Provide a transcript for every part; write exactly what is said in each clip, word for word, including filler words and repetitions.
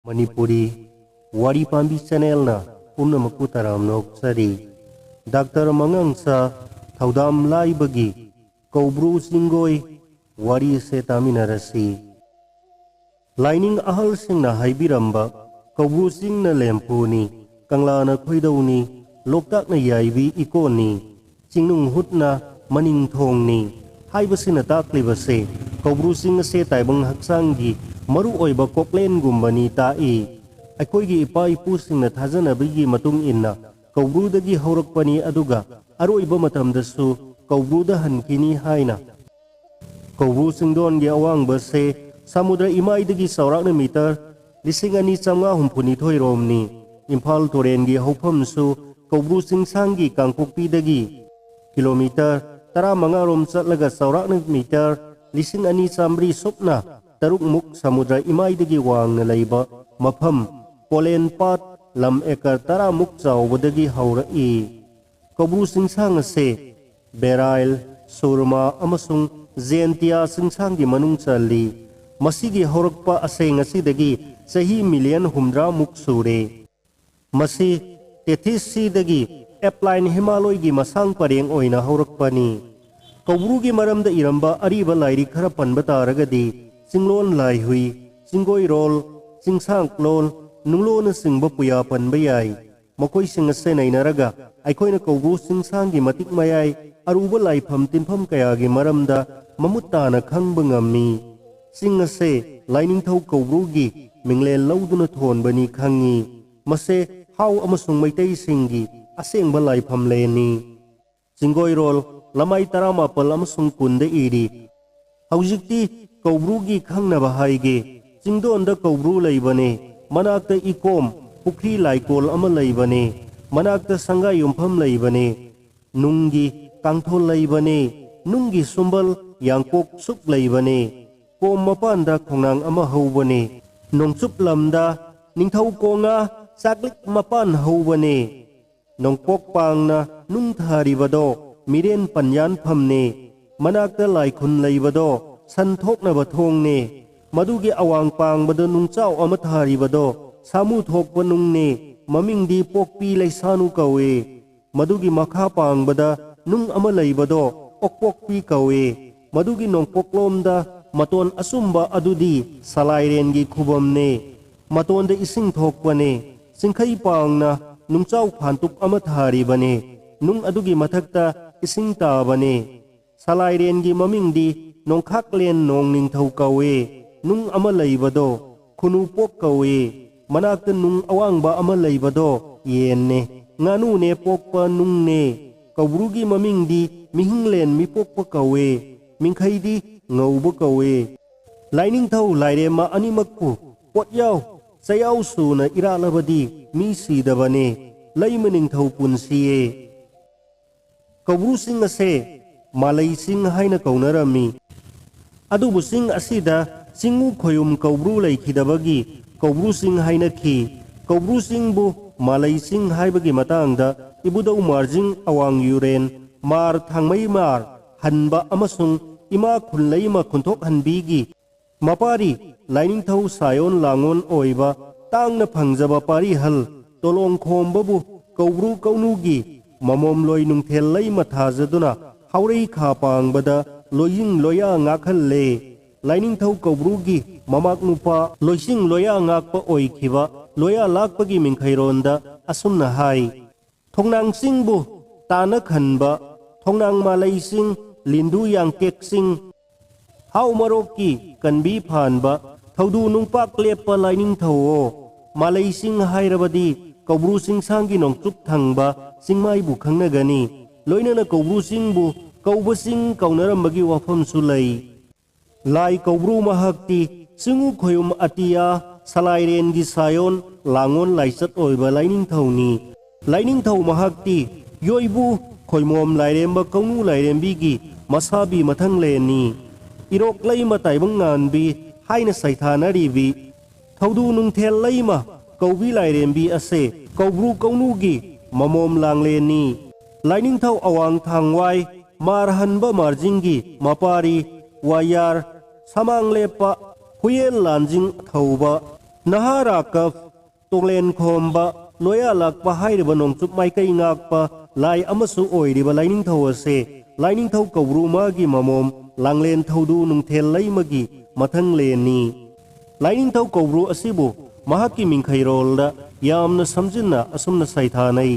ꯃꯅꯤꯄꯨꯔꯤ ꯋꯥꯔꯤ ꯄꯥꯝꯕꯤ ꯆꯦꯅꯦꯜꯅ ꯄꯨꯝꯅꯃꯛꯄꯨ ꯇꯔꯥꯝꯅ ꯑꯣꯛꯆꯔꯤ꯫ ꯗꯥꯛꯇꯔ ꯃꯉꯥꯡꯆꯥ ꯊꯧꯗꯥꯝ ꯂꯥꯏꯕꯒꯤ ꯀꯧꯕ꯭ꯔꯨ ꯆꯤꯡꯒꯣꯏ ꯋꯥꯔꯤ ꯑꯁꯦ ꯇꯥꯃꯤꯟꯅꯔꯁꯤ꯫ ꯂꯥꯏꯅꯤꯡ ꯑꯍꯜꯁꯤꯡꯅ ꯍꯥꯏꯕꯤꯔꯝꯕ, "ꯀꯧꯕ꯭ꯔꯨ ꯆꯤꯡꯅ ꯂꯦꯝꯐꯨꯅꯤ, ꯀꯪꯂꯥꯅ ꯈꯣꯏꯗꯧꯅꯤ, ꯂꯣꯛꯇꯥꯛꯅ ꯌꯥꯏꯕꯤ ꯏꯀꯣꯟꯅꯤ, ꯆꯤꯡꯅꯨꯡ ꯍꯨꯠꯅ ꯃꯅꯤꯡ ꯊꯣꯡꯅꯤ" ꯍꯥꯏꯕꯁꯤꯅ ꯇꯥꯛꯂꯤꯕꯁꯦ ꯀꯧꯕ꯭ꯔꯨ ꯆꯤꯡ ꯑꯁꯦ ꯇꯥꯏꯕꯪ ꯍꯛꯆꯥꯡꯒꯤ ꯃꯔꯨ ꯑꯣꯏꯕ ꯀꯣꯛꯂꯦꯟꯒꯨꯝꯕꯅꯤ ꯇꯥꯛꯏ꯫ ꯑꯩꯈꯣꯏꯒꯤ ꯏꯄꯥ ꯏꯄꯨꯁꯤꯡꯅ ꯊꯥꯖꯅꯕꯒꯤ ꯃꯇꯨꯡ ꯏꯟꯅ ꯀꯧꯕ꯭ꯔꯨꯗꯒꯤ ꯍꯧꯔꯛꯄꯅꯤ, ꯑꯗꯨꯒ ꯑꯔꯣꯏꯕ ꯃꯇꯝꯗꯁꯨ ꯀꯧꯕ꯭ꯔꯨꯗ ꯍꯟꯈꯤꯅꯤ ꯍꯥꯏꯅ ꯀꯧꯕ꯭ꯔꯨ ꯆꯤꯡꯗꯣꯟꯒꯤ ꯑꯋꯥꯡꯕꯁꯦ ꯁꯃꯨꯗ꯭ꯔ ꯏꯃꯥꯏꯗꯒꯤ ꯆꯥꯎꯔꯥꯛꯅ ꯃꯤꯇꯔ ꯂꯤꯁꯤꯡ ꯑꯅꯤ ꯆꯥꯝꯃꯉꯥ ꯍꯨꯝꯐꯨꯅꯤꯊꯣꯏ ꯔꯣꯝꯅꯤ꯫ ꯏꯝꯐꯥꯜ ꯇꯨꯔꯦꯟꯒꯤ ꯍꯧꯐꯝꯁꯨ ꯀꯧꯕ꯭ꯔꯨ ꯆꯤꯡꯁꯥꯡꯒꯤ ꯀꯥꯡꯄꯣꯛꯄꯤꯗꯒꯤ ꯀꯤꯂꯣꯃꯤꯇꯔ ꯇꯔꯥꯃꯉꯥ ꯔꯣꯝ ꯆꯠꯂꯒ ꯆꯥꯎꯔꯥꯛꯅ ꯃꯤꯇꯔ ꯂꯤꯁꯤꯡ ꯑꯅꯤ ꯆꯥꯝꯃꯔꯤ ꯁꯨꯞꯅ ꯇꯔꯨꯛꯃꯨꯛ ꯁꯃꯨꯗ꯭ꯔ ꯏꯃꯥꯏꯗꯒꯤ ꯋꯥꯡꯅ ꯂꯩꯕ ꯃꯐꯝ ꯀꯣꯂꯦꯟ ꯄꯥꯠ ꯂꯝ ꯑꯦꯀꯔ ꯇꯔꯥꯃꯨꯛ ꯆꯥꯎꯕꯗꯒꯤ ꯍꯧꯔꯛꯏ꯫ ꯀꯧꯕ꯭ꯔꯨ ꯆꯤꯡꯁꯥꯡ ꯑꯁꯦ ꯕꯦꯔꯥꯏꯜ, ꯁꯨꯔꯃꯥ ꯑꯃꯁꯨꯡ ꯖꯦꯟꯇꯤꯌꯥ ꯆꯤꯡꯁꯥꯡꯒꯤ ꯃꯅꯨꯡ ꯆꯜꯂꯤ꯫ ꯃꯁꯤꯒꯤ ꯍꯧꯔꯛꯄ ꯑꯁꯦ ꯉꯁꯤꯗꯒꯤ ꯆꯍꯤ ꯃꯤꯂꯤꯌꯟ ꯍꯨꯝꯗ꯭ꯔꯥꯃꯨꯛ ꯁꯨꯔꯦ꯫ ꯃꯁꯤ ꯇꯦꯊꯤꯁꯁꯤꯗꯒꯤ ꯑꯦꯞꯂꯥꯏꯟ ꯍꯤꯃꯥꯂꯣꯏꯒꯤ ꯃꯁꯥꯡ ꯄꯔꯦꯡ ꯑꯣꯏꯅ ꯍꯧꯔꯛꯄꯅꯤ꯫ ꯀꯧꯕ꯭ꯔꯨꯒꯤ ꯃꯔꯝꯗ ꯏꯔꯝꯕ ꯑꯔꯤꯕ ꯂꯥꯏꯔꯤꯛ ꯈꯔ ꯄꯟꯕ ꯇꯥꯔꯒꯗꯤ, ꯆꯤꯡꯂꯣꯟ ꯂꯥꯏꯍꯨꯏ, ꯆꯤꯡꯒꯣꯏꯔꯣꯜ, ꯆꯤꯡꯁꯥꯡꯂꯣꯟ, ꯅꯨꯡꯂꯣꯟꯅꯆꯤꯡꯕ ꯄꯨꯌꯥ ꯄꯟꯕ ꯌꯥꯏ꯫ ꯃꯈꯣꯏꯁꯤꯡ ꯑꯁꯦ ꯅꯩꯅꯔꯒ ꯑꯩꯈꯣꯏꯅ ꯀꯧꯕ꯭ꯔꯨ ꯆꯤꯡꯁꯥꯡꯒꯤ ꯃꯇꯤꯛ ꯃꯌꯥꯏ ꯑꯔꯨꯕ ꯂꯥꯏꯐꯝ ꯇꯤꯟꯐꯝ ꯀꯌꯥꯒꯤ ꯃꯔꯝꯗ ꯃꯃꯨꯠ ꯇꯥꯅ ꯈꯪꯕ ꯉꯝꯃꯤ꯫ ꯆꯤꯡ ꯑꯁꯦ ꯂꯥꯏꯅꯤꯡꯊꯧ ꯀꯧꯕ꯭ꯔꯨꯒꯤ ꯃꯤꯡꯂꯦꯟ ꯂꯧꯗꯨꯅ ꯊꯣꯟꯕꯅꯤ ꯈꯪꯉꯤ꯫ ꯃꯁꯦ ꯍꯥꯎ ꯑꯃꯁꯨꯡ ꯃꯩꯇꯩꯁꯤꯡꯒꯤ ꯑꯁꯦꯡꯕ ꯂꯥꯏꯐꯝꯂꯦꯟꯅꯤ꯫ ꯆꯤꯡꯒꯣꯏꯔꯣꯜ ꯂꯃꯥꯏ ꯇꯔꯥꯃꯥꯄꯜ ꯑꯃꯁꯨꯡ ꯀꯨꯟꯗ ꯏꯔꯤ, "ꯍꯧꯖꯤꯛꯇꯤ ꯀꯧꯕ꯭ꯔꯨꯒꯤ ꯈꯪꯅꯕ ꯍꯥꯏꯒꯦ꯫ ꯆꯤꯡꯗꯣꯟꯗ ꯀꯧꯕ꯭ꯔꯨ ꯂꯩꯕꯅꯦ, ꯃꯅꯥꯛꯇ ꯏꯀꯣꯝ ꯄꯨꯈ꯭ꯔꯤ ꯂꯥꯏꯀꯣꯜ ꯑꯃ ꯂꯩꯕꯅꯦ, ꯃꯅꯥꯛꯇ ꯁꯪꯒꯥꯏ ꯌꯨꯝꯐꯝ ꯂꯩꯕꯅꯦ, ꯅꯨꯡꯒꯤ ꯀꯥꯡꯊꯣꯜ ꯂꯩꯕꯅꯦ, ꯅꯨꯡꯒꯤ ꯁꯨꯝꯕꯜ ꯌꯥꯡꯀꯣꯛ ꯁꯨꯛ ꯂꯩꯕꯅꯦ, ꯀꯣꯝ ꯃꯄꯥꯟꯗ ꯈꯣꯡꯅꯥꯡ ꯑꯃ ꯍꯧꯕꯅꯦ, ꯅꯣꯡꯆꯨꯞ ꯂꯝꯗ ꯅꯤꯡꯊꯧ ꯀꯣꯉꯥ ꯆꯥꯛꯂꯤꯛ ꯃꯄꯥꯟ ꯍꯧꯕꯅꯦ, ꯅꯣꯡꯄꯣꯛ ꯄꯥꯡꯅ ꯅꯨꯡ ꯊꯥꯔꯤꯕꯗꯣ ꯃꯤꯔꯦꯟ ꯄꯟꯌꯥꯟꯐꯝꯅꯦ, ꯃꯅꯥꯛꯇ ꯂꯥꯏꯈꯨꯟ ꯂꯩꯕꯗꯣ ꯁꯟ ꯊꯣꯛꯅꯕ ꯊꯣꯡꯅꯦ, ꯃꯗꯨꯒꯤ ꯑꯋꯥꯡ ꯄꯥꯡꯕꯗ ꯅꯨꯡꯆꯥꯎ ꯑꯃ ꯊꯥꯔꯤꯕꯗꯣ ꯁꯥꯃꯨ ꯊꯣꯛꯄ ꯅꯨꯡꯅꯦ꯫ ꯃꯃꯤꯡꯗꯤ ꯄꯣꯛꯄꯤ ꯂꯩꯁꯥꯅꯨ ꯀꯧꯏ꯫ ꯃꯗꯨꯒꯤ ꯃꯈꯥ ꯄꯥꯡꯕꯗ ꯅꯨꯡ ꯑꯃ ꯂꯩꯕꯗꯣ ꯑꯣꯛꯄꯣꯛꯄꯤ ꯀꯧꯏ꯫ ꯃꯗꯨꯒꯤ ꯅꯣꯡꯄꯣꯛꯂꯣꯝꯗ ꯃꯇꯣꯟ ꯑꯆꯨꯝꯕ ꯑꯗꯨꯗꯤ ꯁꯂꯥꯏꯔꯦꯟꯒꯤ ꯈꯨꯕꯝꯅꯦ꯫ ꯃꯇꯣꯟꯗ ꯏꯁꯤꯡ ꯊꯣꯛꯄꯅꯦ꯫ ꯆꯤꯡꯈꯩ ꯄꯥꯡꯅ ꯅꯨꯡꯆꯥꯎ ꯐꯥꯟꯇꯨꯞ ꯑꯃ ꯊꯥꯔꯤꯕꯅꯦ꯫ ꯅꯨꯡ ꯑꯗꯨꯒꯤ ꯃꯊꯛꯇ ꯏꯁꯤꯡ ꯇꯥꯕꯅꯦ꯫ ꯁꯂꯥꯏꯔꯦꯟꯒꯤ ꯃꯃꯤꯡꯗꯤ ꯅꯣꯡꯈꯥꯛꯂꯦꯟ ꯅꯣꯡ ꯅꯤꯡꯊꯧ ꯀꯧꯏ꯫ ꯅꯨꯡ ꯑꯃ ꯂꯩꯕꯗꯣ ꯈꯨꯅꯨꯄꯣꯛ ꯀꯧꯏ꯫ ꯃꯅꯥꯛꯇ ꯅꯨꯡ ꯑꯋꯥꯡꯕ ꯑꯃ ꯂꯩꯕꯗꯣ ꯌꯦꯟꯅꯦ꯫ ꯉꯥꯅꯨꯅꯦ ꯄꯣꯛꯄ ꯅꯨꯡꯅꯦ꯫ ꯀꯧꯕ꯭ꯔꯨꯒꯤ ꯃꯃꯤꯡꯗꯤ ꯃꯤꯍꯤꯡꯂꯦꯟ ꯃꯤꯄꯣꯛꯄ ꯀꯧꯏ꯫ ꯃꯤꯡꯈꯩꯗꯤ ꯉꯧꯕ ꯀꯧꯏ꯫ ꯂꯥꯏꯅꯤꯡꯊꯧ ꯂꯥꯏꯔꯦꯝꯃ ꯑꯅꯤꯃꯛꯄꯨ ꯄꯣꯠꯌꯥꯎ ꯆꯌꯥꯎ ꯁꯨꯅ ꯏꯔꯥꯠꯂꯕꯗꯤ ꯃꯤ ꯁꯤꯗꯕꯅꯤ꯫ ꯂꯩꯃ ꯅꯤꯡꯊꯧ ꯄꯨꯟꯁꯤꯌꯦ꯫ ꯀꯧꯕ꯭ꯔꯨ ꯆꯤꯡ ꯑꯁꯦ ꯃꯥꯂꯩ ꯆꯤꯡ ꯍꯥꯏꯅ ꯀꯧꯅꯔꯝꯃꯤ꯫ ꯑꯗꯨꯕꯨ ꯆꯤꯡ ꯑꯁꯤꯗ ꯆꯤꯡꯉꯨ ꯈꯣꯌꯨꯝ ꯀꯧꯕ꯭ꯔꯨ ꯂꯩꯈꯤꯗꯕꯒꯤ ꯀꯧꯕ꯭ꯔꯨ ꯆꯤꯡ ꯍꯥꯏꯅꯈꯤ꯫ ꯀꯧꯕ꯭ꯔꯨ ꯆꯤꯡꯕꯨ ꯃꯥꯂꯩ ꯆꯤꯡ ꯍꯥꯏꯕꯒꯤ ꯃꯇꯥꯡꯗ ꯏꯕꯨꯙꯧ ꯃꯥꯔꯖꯤꯡ ꯑꯋꯥꯡ ꯌꯨꯔꯦꯟ, ꯃꯥꯔ ꯊꯥꯡꯃꯩ ꯃꯥꯔ ꯍꯟꯕ ꯑꯃꯁꯨꯡ ꯏꯃꯥ ꯈꯨꯟꯂꯩꯃ ꯈꯨꯟꯊꯣꯛꯍꯟꯕꯤꯒꯤ ꯃꯄꯥꯔꯤ ꯂꯥꯏꯅꯤꯡꯊꯧ ꯁꯥꯌꯣꯟ ꯂꯥꯡꯉꯣꯟ ꯑꯣꯏꯕ ꯇꯥꯡꯅ ꯐꯪꯖꯕ ꯄꯥꯔꯤꯍꯜ ꯇꯣꯂꯣꯡ ꯈꯣꯝꯕꯕꯨ ꯀꯧꯕ꯭ꯔꯨ ꯀꯧꯅꯨꯒꯤ ꯃꯃꯣꯝꯂꯣꯏ ꯅꯨꯡꯊꯦꯜ ꯂꯩꯃ ꯊꯥꯖꯗꯨꯅ ꯍꯥꯎꯔꯩ ꯈꯥ ꯄꯥꯡꯕꯗ ꯂꯣꯏꯌꯤꯡ ꯂꯣꯌꯥ ꯉꯥꯛꯍꯜꯂꯦ꯫ ꯂꯥꯏꯅꯤꯡꯊꯧ ꯀꯧꯕ꯭ꯔꯨꯒꯤ ꯃꯃꯥꯛ ꯅꯨꯄꯥ ꯂꯣꯏꯁꯤꯡ ꯂꯣꯌꯥ ꯉꯥꯛꯄ ꯑꯣꯏꯈꯤꯕ ꯂꯣꯌꯥ ꯂꯥꯛꯄꯒꯤ ꯃꯤꯡꯈꯩꯔꯣꯟꯗ ꯑꯁꯨꯝꯅ ꯍꯥꯏ꯫ ꯊꯣꯡꯅꯥꯡ ꯆꯤꯡꯕꯨ ꯇꯥꯅ ꯈꯟꯕ ꯊꯣꯡꯅꯥꯡ ꯃꯥꯂꯩ ꯆꯤꯡ, ꯂꯤꯟꯗꯨ ꯌꯥꯡꯇꯦꯛ ꯆꯤꯡ, ꯍꯥꯎ ꯃꯔꯣꯛꯀꯤ ꯀꯟꯕꯤ ꯐꯥꯟꯕ ꯊꯧꯗꯨ ꯅꯨꯡꯄꯥꯛ ꯂꯦꯞꯄ ꯂꯥꯏꯅꯤꯡꯊꯧꯑꯣ꯫ ꯃꯥꯂꯩ ꯆꯤꯡ ꯍꯥꯏꯔꯕꯗꯤ ꯀꯧꯕ꯭ꯔꯨ ꯆꯤꯡꯁꯥꯡꯒꯤ ꯅꯣꯡꯆꯨꯞ ꯊꯪꯕ ꯆꯤꯡꯃꯥꯏꯕꯨ ꯈꯪꯅꯒꯅꯤ꯫ ꯂꯣꯏꯅꯅ ꯀꯧꯕ꯭ꯔꯨ ꯆꯤꯡꯕꯨ ꯀꯧꯕ ꯆꯤꯡ ꯀꯧꯅꯔꯝꯕꯒꯤ ꯋꯥꯐꯝꯁꯨ ꯂꯩ꯫ ꯂꯥꯏ ꯀꯧꯕ꯭ꯔꯨ ꯃꯍꯥꯛꯇꯤ ꯆꯤꯡꯉꯨ ꯈꯣꯌꯨꯝ ꯑꯇꯤꯌꯥ ꯁꯂꯥꯏꯔꯦꯟꯒꯤ ꯁꯥꯌꯣꯟ ꯂꯥꯡꯉꯣꯟ ꯂꯥꯏꯆꯠ ꯑꯣꯏꯕ ꯂꯥꯏꯅꯤꯡꯊꯧꯅꯤ꯫ ꯂꯥꯏꯅꯤꯡꯊꯧ ꯃꯍꯥꯛꯇꯤ ꯌꯣꯏꯕꯨ ꯈꯣꯏꯃꯣꯝ ꯂꯥꯏꯔꯦꯝꯕ ꯀꯧꯅꯨ ꯂꯥꯏꯔꯦꯝꯕꯤꯒꯤ ꯃꯁꯥꯕꯤ ꯃꯊꯪꯂꯦꯟꯅꯤ꯫ ꯏꯔꯣꯛ ꯂꯩꯃ ꯇꯥꯏꯕꯪ ꯉꯥꯟꯕꯤ ꯍꯥꯏꯅ ꯁꯩꯊꯥꯅꯔꯤꯕꯤ ꯊꯧꯗꯨ ꯅꯨꯡꯊꯦꯜ ꯂꯩꯃ ꯀꯧꯕꯤ ꯂꯥꯏꯔꯦꯝꯕꯤ ꯑꯁꯦ ꯀꯧꯕ꯭ꯔꯨ ꯀꯧꯅꯨꯒꯤ ꯃꯃꯣꯝ ꯂꯥꯡꯂꯦꯟꯅꯤ꯫ ꯂꯥꯏꯅꯤꯡꯊꯧ ꯑꯋꯥꯡ ꯊꯥꯡꯋꯥꯏ ꯃꯥꯔꯍꯟꯕ ꯃꯥꯔꯖꯤꯡꯒꯤ ꯃꯄꯥꯔꯤ ꯋꯥꯌꯥꯔ ꯁꯃꯥꯡ ꯂꯦꯞꯄ ꯍꯨꯌꯦꯟ ꯂꯥꯟꯖꯤꯡ ꯊꯧꯕ, ꯅꯍꯥ ꯔꯥꯀꯐ, ꯇꯣꯡꯂꯦꯟ ꯈꯣꯝꯕ, ꯂꯣꯌꯥ ꯂꯥꯛꯄ ꯍꯥꯏꯔꯤꯕ ꯅꯣꯡꯆꯨꯞ ꯃꯥꯏꯀꯩ ꯉꯥꯛꯄ ꯂꯥꯏ ꯑꯃꯁꯨ ꯑꯣꯏꯔꯤꯕ ꯂꯥꯏꯅꯤꯡꯊꯧ ꯑꯁꯦ ꯂꯥꯏꯅꯤꯡꯊꯧ ꯀꯧꯕ꯭ꯔꯨ ꯃꯥꯒꯤ ꯃꯃꯣꯝ ꯂꯥꯡꯂꯦꯟ ꯊꯧꯗꯨ ꯅꯨꯡꯊꯦꯜ ꯂꯩꯃꯒꯤ ꯃꯊꯪꯂꯦꯟꯅꯤ꯫ ꯂꯥꯏꯅꯤꯡꯊꯧ ꯀꯧꯕ꯭ꯔꯨ ꯑꯁꯤꯕꯨ ꯃꯍꯥꯛꯀꯤ ꯃꯤꯡꯈꯩꯔꯣꯜꯗ ꯌꯥꯝꯅ ꯁꯝꯖꯤꯟꯅ ꯑꯁꯨꯝꯅ ꯁꯩꯊꯥꯅꯩ꯫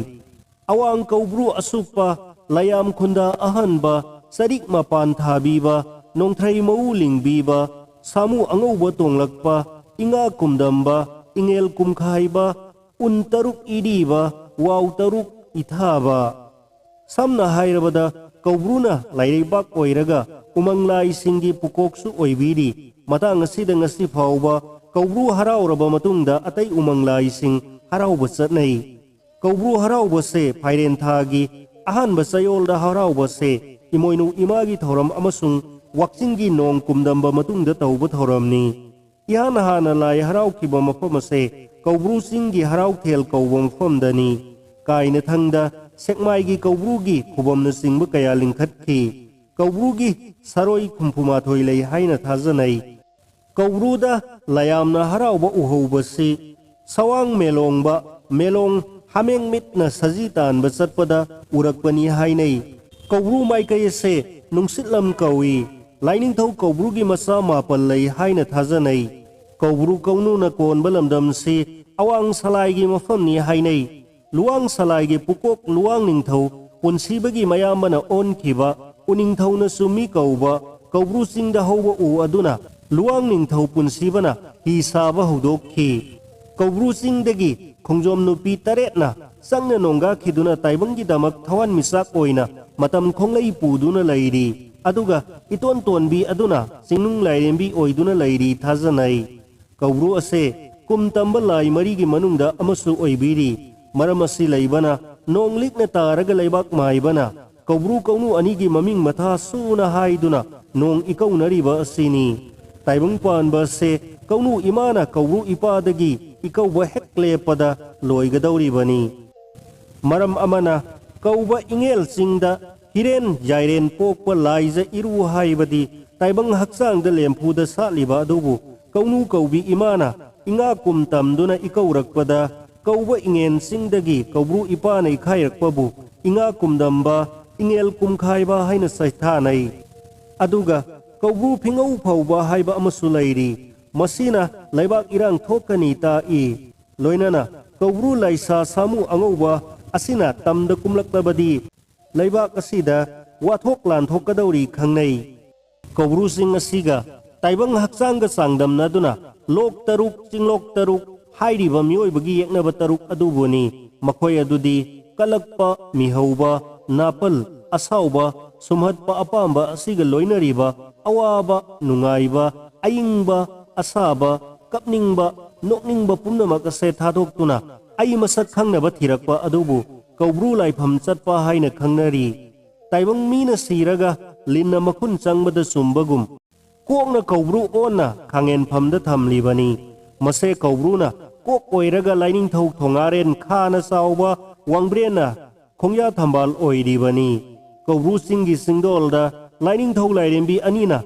ꯑꯋꯥꯡ ꯀꯧꯕ꯭ꯔꯨ ꯑꯁꯨꯞꯄ, ꯂꯌꯥꯝ ꯈꯨꯟꯗ ꯑꯍꯟꯕ, ꯆꯔꯤꯛ ꯃꯄꯥꯟ ꯊꯥꯕꯤꯕ, ꯅꯣꯡꯊ꯭ꯔꯩ ꯃꯎ ꯂꯤꯡꯕꯤꯕ, ꯁꯥꯃꯨ ꯑꯉꯧꯕ ꯇꯣꯡꯂꯛꯄ, ꯏꯉꯥ ꯀꯨꯝꯗꯝꯕ, ꯏꯉꯦꯜ ꯀꯨꯝꯈꯥꯏꯕ, ꯎꯟ ꯇꯔꯨꯛ ꯏꯔꯤꯕ, ꯋꯥꯎ ꯇꯔꯨꯛ ꯏꯊꯥꯕ꯫ ꯁꯝꯅ ꯍꯥꯏꯔꯕꯗ, ꯀꯧꯕ꯭ꯔꯨꯅ ꯂꯥꯏꯔꯩꯕꯥꯛ ꯑꯣꯏꯔꯒ ꯎꯃꯪ ꯂꯥꯏꯁꯤꯡꯒꯤ ꯄꯨꯀꯣꯛꯁꯨ ꯑꯣꯏꯕꯤꯔꯤ꯫ ꯃꯇꯥꯡ ꯑꯁꯤꯗ ꯉꯁꯤ ꯐꯥꯎꯕ ꯀꯧꯕ꯭ꯔꯨ ꯍꯔꯥꯎꯔꯕ ꯃꯇꯨꯡꯗ ꯑꯇꯩ ꯎꯃꯪ ꯂꯥꯏꯁꯤꯡ ꯍꯔꯥꯎꯕ ꯆꯠꯅꯩ꯫ ꯀꯧꯕ꯭ꯔꯨ ꯍꯔꯥꯎꯕꯁꯦ ꯐꯥꯏꯔꯦꯟ ꯊꯥꯒꯤ ꯑꯍꯥꯟꯕ ꯆꯌꯣꯜꯗ ꯍꯔꯥꯎꯕꯁꯦ ꯏꯃꯣꯏꯅꯨ ꯏꯃꯥꯒꯤ ꯊꯧꯔꯝ ꯑꯃꯁꯨꯡ ꯋꯥꯛꯆꯤꯡꯒꯤ ꯅꯣꯡ ꯀꯨꯝꯗꯝꯕ ꯃꯇꯨꯡꯗ ꯇꯧꯕ ꯊꯧꯔꯝꯅꯤ꯫ ꯏꯍꯥꯟ ꯍꯥꯟꯅ ꯂꯥꯏ ꯍꯔꯥꯎꯈꯤꯕ ꯃꯐꯝ ꯑꯁꯦ ꯀꯧꯕ꯭ꯔꯨ ꯆꯤꯡꯒꯤ ꯍꯔꯥꯎꯊꯦꯜ ꯀꯧꯕ ꯃꯐꯝꯗꯅꯤ꯫ ꯀꯥꯏꯅꯊꯪꯗ ꯁꯦꯛꯃꯥꯏꯒꯤ ꯀꯧꯕ꯭ꯔꯨꯒꯤ ꯈꯨꯕꯝꯅꯆꯤꯡꯕ ꯀꯌꯥ ꯂꯤꯡꯈꯠꯈꯤ꯫ ꯀꯧꯕ꯭ꯔꯨꯒꯤ ꯁꯔꯣꯏ ꯍꯨꯝꯐꯨ ꯃꯥꯊꯣꯏ ꯂꯩ ꯍꯥꯏꯅ ꯊꯥꯖꯅꯩ꯫ ꯀꯧꯕ꯭ꯔꯨꯗ ꯂꯌꯥꯝꯅ ꯍꯔꯥꯎꯕ ꯎꯍꯧꯕꯁꯤ ꯁꯋꯥꯡ ꯃꯦꯂꯣꯡꯕ, ꯃꯦꯂꯣꯡ ꯍꯥꯃꯦꯡ ꯃꯤꯠꯅ ꯁꯖꯤ ꯇꯥꯟꯕ ꯆꯠꯄꯗ ꯎꯔꯛꯄꯅꯤ ꯍꯥꯏꯅꯩ꯫ ꯀꯧꯕ꯭ꯔꯨ ꯃꯥꯏꯀꯩ ꯑꯁꯦ ꯅꯨꯡꯁꯤꯠꯂꯝ ꯀꯧꯏ꯫ ꯂꯥꯏꯅꯤꯡꯊꯧ ꯀꯧꯕ꯭ꯔꯨꯒꯤ ꯃꯆꯥ ꯃꯥꯄꯜ ꯂꯩ ꯍꯥꯏꯅ ꯊꯥꯖꯅꯩ꯫ ꯀꯧꯕ꯭ꯔꯨ ꯀꯧꯅꯨꯅ ꯀꯣꯟꯕ ꯂꯝꯗꯝꯁꯤ ꯑꯋꯥꯡ ꯁꯂꯥꯏꯒꯤ ꯃꯐꯝꯅꯤ ꯍꯥꯏꯅꯩ꯫ ꯂꯨꯋꯥꯡ ꯁꯂꯥꯏꯒꯤ ꯄꯨꯀꯣꯛ ꯂꯨꯋꯥꯡ ꯅꯤꯡꯊꯧ ꯄꯨꯟꯁꯤꯕꯒꯤ ꯃꯌꯥꯝꯕꯅ ꯑꯣꯟꯈꯤꯕ ꯎꯅꯤꯡꯊꯧꯅꯁꯨ ꯃꯤ ꯀꯧꯕ ꯀꯧꯕ꯭ꯔꯨ ꯆꯤꯡꯗ ꯍꯧꯕ ꯎ ꯑꯗꯨꯅ ꯂꯨꯋꯥꯡ ꯅꯤꯡꯊꯧ ꯄꯨꯟꯁꯤꯕꯅ ꯍꯤ ꯁꯥꯕ ꯍꯧꯗꯣꯛꯈꯤ꯫ ꯀꯧꯕ꯭ꯔꯨ ꯆꯤꯡꯗꯒꯤ ꯈꯣꯡꯖꯣꯝ ꯅꯨꯄꯤ ꯇꯔꯦꯠꯅ ꯆꯪꯅ ꯅꯣꯡꯒꯥꯈꯤꯗꯨꯅ ꯇꯥꯏꯕꯪꯒꯤꯗꯃꯛ ꯊꯋꯥꯟꯃꯤꯆꯥꯛ ꯑꯣꯏꯅ ꯃꯇꯝ ꯈꯣꯡꯂꯩ ꯄꯨꯗꯨꯅ ꯂꯩꯔꯤ꯫ ꯑꯗꯨꯒ ꯏꯇꯣꯟ ꯇꯣꯟꯕꯤ ꯑꯗꯨꯅ ꯆꯤꯡꯅꯨꯡ ꯂꯥꯏꯔꯦꯝꯕꯤ ꯑꯣꯏꯗꯨꯅ ꯂꯩꯔꯤ ꯊꯥꯖꯅꯩ꯫ ꯀꯧꯕ꯭ꯔꯨ ꯑꯁꯦ ꯀꯨꯝ ꯇꯝꯕ ꯂꯥꯏ ꯃꯔꯤꯒꯤ ꯃꯅꯨꯡꯗ ꯑꯃꯁꯨ ꯑꯣꯏꯕꯤꯔꯤ꯫ ꯃꯔꯝ ꯑꯁꯤ ꯂꯩꯕꯅ ꯅꯣꯡ ꯂꯤꯛꯅ ꯇꯥꯔꯒ ꯂꯩꯕꯥꯛ ꯃꯥꯏꯕꯅ ꯀꯧꯕ꯭ꯔꯨ ꯀꯧꯅꯨ ꯑꯅꯤꯒꯤ ꯃꯃꯤꯡ ꯃꯊꯥ ꯁꯨꯅ ꯍꯥꯏꯗꯨꯅ ꯅꯣꯡ ꯏꯀꯧꯅꯔꯤꯕ ꯑꯁꯤꯅꯤ꯫ ꯇꯥꯏꯕꯪ ꯄꯥꯟꯕ ꯑꯁꯦ ꯀꯧꯅꯨ ꯏꯃꯥꯅ ꯀꯧꯕ꯭ꯔꯨ ꯏꯄꯥꯗꯒꯤ ꯏꯀꯧꯕ ꯍꯦꯛ ꯂꯦꯞꯄꯗ ꯂꯣꯏꯒꯗꯧꯔꯤꯕꯅꯤ꯫ ꯃꯔꯝ ꯑꯃꯅ ꯀꯧꯕ ꯏꯉꯦꯜ ꯆꯤꯡꯗ ꯍꯤꯔꯦꯟ ꯌꯥꯏꯔꯦꯟ ꯄꯣꯛꯄ ꯂꯥꯏꯖ ꯏꯔꯨ ꯍꯥꯏꯕꯗꯤ ꯇꯥꯏꯕꯪ ꯍꯛꯆꯥꯡꯗ ꯂꯦꯝꯐꯨꯗ ꯁꯥꯠꯂꯤꯕ ꯑꯗꯨꯕꯨ ꯀꯧꯅꯨ ꯀꯧꯕꯤ ꯏꯃꯥꯅ ꯏꯉꯥ ꯀꯨꯝ ꯇꯝꯗꯨꯅ ꯏꯀꯧꯔꯛꯄꯗ, ꯀꯧꯕ ꯏꯉꯦꯟꯁꯤꯡꯗꯒꯤ ꯀꯧꯕ꯭ꯔꯨ ꯏꯄꯥꯅ ꯏꯈꯥꯏꯔꯛꯄꯕꯨ ꯏꯉꯥ ꯀꯨꯝꯗꯝꯕ, ꯏꯉꯦꯜ ꯀꯨꯝꯈꯥꯏꯕ ꯍꯥꯏꯅ ꯁꯩꯊꯥꯅꯩ꯫ ꯑꯗꯨꯒ ꯀꯧꯕ꯭ꯔꯨ ꯐꯤꯉꯧ ꯐꯧꯕ ꯍꯥꯏꯕ ꯑꯃꯁꯨ ꯂꯩꯔꯤ꯫ ꯃꯁꯤꯅ ꯂꯩꯕꯥꯛ ꯏꯔꯥꯡ ꯊꯣꯛꯀꯅꯤ ꯇꯥꯛꯏ꯫ ꯂꯣꯏꯅꯅ ꯀꯧꯕ꯭ꯔꯨ ꯂꯥꯏꯁꯥ ꯁꯥꯃꯨ ꯑꯉꯧꯕ ꯑꯁꯤꯅ ꯇꯝꯗ ꯀꯨꯝꯂꯛꯂꯕꯗꯤ ꯂꯩꯕꯥꯛ ꯑꯁꯤꯗ ꯋꯥꯊꯣꯛ ꯂꯥꯟꯊꯣꯛꯀꯗꯧꯔꯤ ꯈꯪꯅꯩ꯫ ꯀꯧꯕ꯭ꯔꯨꯁꯤꯡ ꯑꯁꯤꯒ ꯇꯥꯏꯕꯪ ꯍꯛꯆꯥꯡꯒ ꯆꯥꯡꯗꯝꯅꯗꯨꯅ ꯂꯣꯛ ꯇꯔꯨꯛ, ꯆꯤꯡꯂꯣꯛ ꯇꯔꯨꯛ ꯍꯥꯏꯔꯤꯕ ꯃꯤꯑꯣꯏꯕꯒꯤ ꯌꯦꯛꯅꯕ ꯇꯔꯨꯛ ꯑꯗꯨꯕꯨꯅꯤ꯫ ꯃꯈꯣꯏ ꯑꯗꯨꯗꯤ ꯀꯂꯛꯄ, ꯃꯤꯍꯧꯕ, ꯅꯥꯄꯜ, ꯑꯁꯥꯎꯕ, ꯁꯨꯝꯍꯠꯄ ꯑꯄꯥꯝꯕ ꯑꯁꯤꯒ ꯂꯣꯏꯅꯔꯤꯕ ꯑꯋꯥꯕ, ꯅꯨꯡꯉꯥꯏꯕ, ꯑꯏꯪꯕ, ꯑꯁꯥꯕ, ꯀꯞꯅꯤꯡꯕ, ꯅꯣꯛꯅꯤꯡꯕ ꯄꯨꯝꯅꯃꯛ ꯑꯁꯦ ꯊꯥꯗꯣꯛꯇꯨꯅ ꯑꯩ ꯃꯁꯛ ꯈꯪꯅꯕ ꯊꯤꯔꯛꯄ ꯑꯗꯨꯕꯨ ꯀꯧꯕ꯭ꯔꯨ ꯂꯥꯏꯐꯝ ꯆꯠꯄ ꯍꯥꯏꯅ ꯈꯪꯅꯔꯤ꯫ ꯇꯥꯏꯕꯪ ꯃꯤꯅ ꯁꯤꯔꯒ ꯂꯤꯟꯅ ꯃꯈꯨꯟ ꯆꯪꯕꯗ ꯆꯨꯝꯕꯒꯨꯝ, ꯀꯣꯛꯅ ꯀꯧꯕ꯭ꯔꯨ ꯑꯣꯟꯅ ꯈꯥꯡꯉꯦꯟꯐꯝꯗ ꯊꯝꯂꯤꯕꯅꯤ꯫ ꯃꯁꯦ ꯀꯧꯕ꯭ꯔꯨꯅ ꯀꯣꯛ ꯑꯣꯏꯔꯒ ꯂꯥꯏꯅꯤꯡꯊꯧ ꯊꯣꯉꯥꯔꯦꯟ ꯈꯥꯅ ꯆꯥꯎꯕ ꯋꯥꯡꯕ꯭ꯔꯦꯟꯅ ꯈꯣꯡꯌꯥ ꯊꯝꯕꯥꯜ ꯑꯣꯏꯔꯤꯕꯅꯤ꯫ ꯀꯧꯕ꯭ꯔꯨ ꯆꯤꯡꯒꯤ ꯆꯤꯡꯗꯣꯜꯗ ꯂꯥꯏꯅꯤꯡꯊꯧ ꯂꯥꯏꯔꯦꯝꯕꯤ ꯑꯅꯤꯅ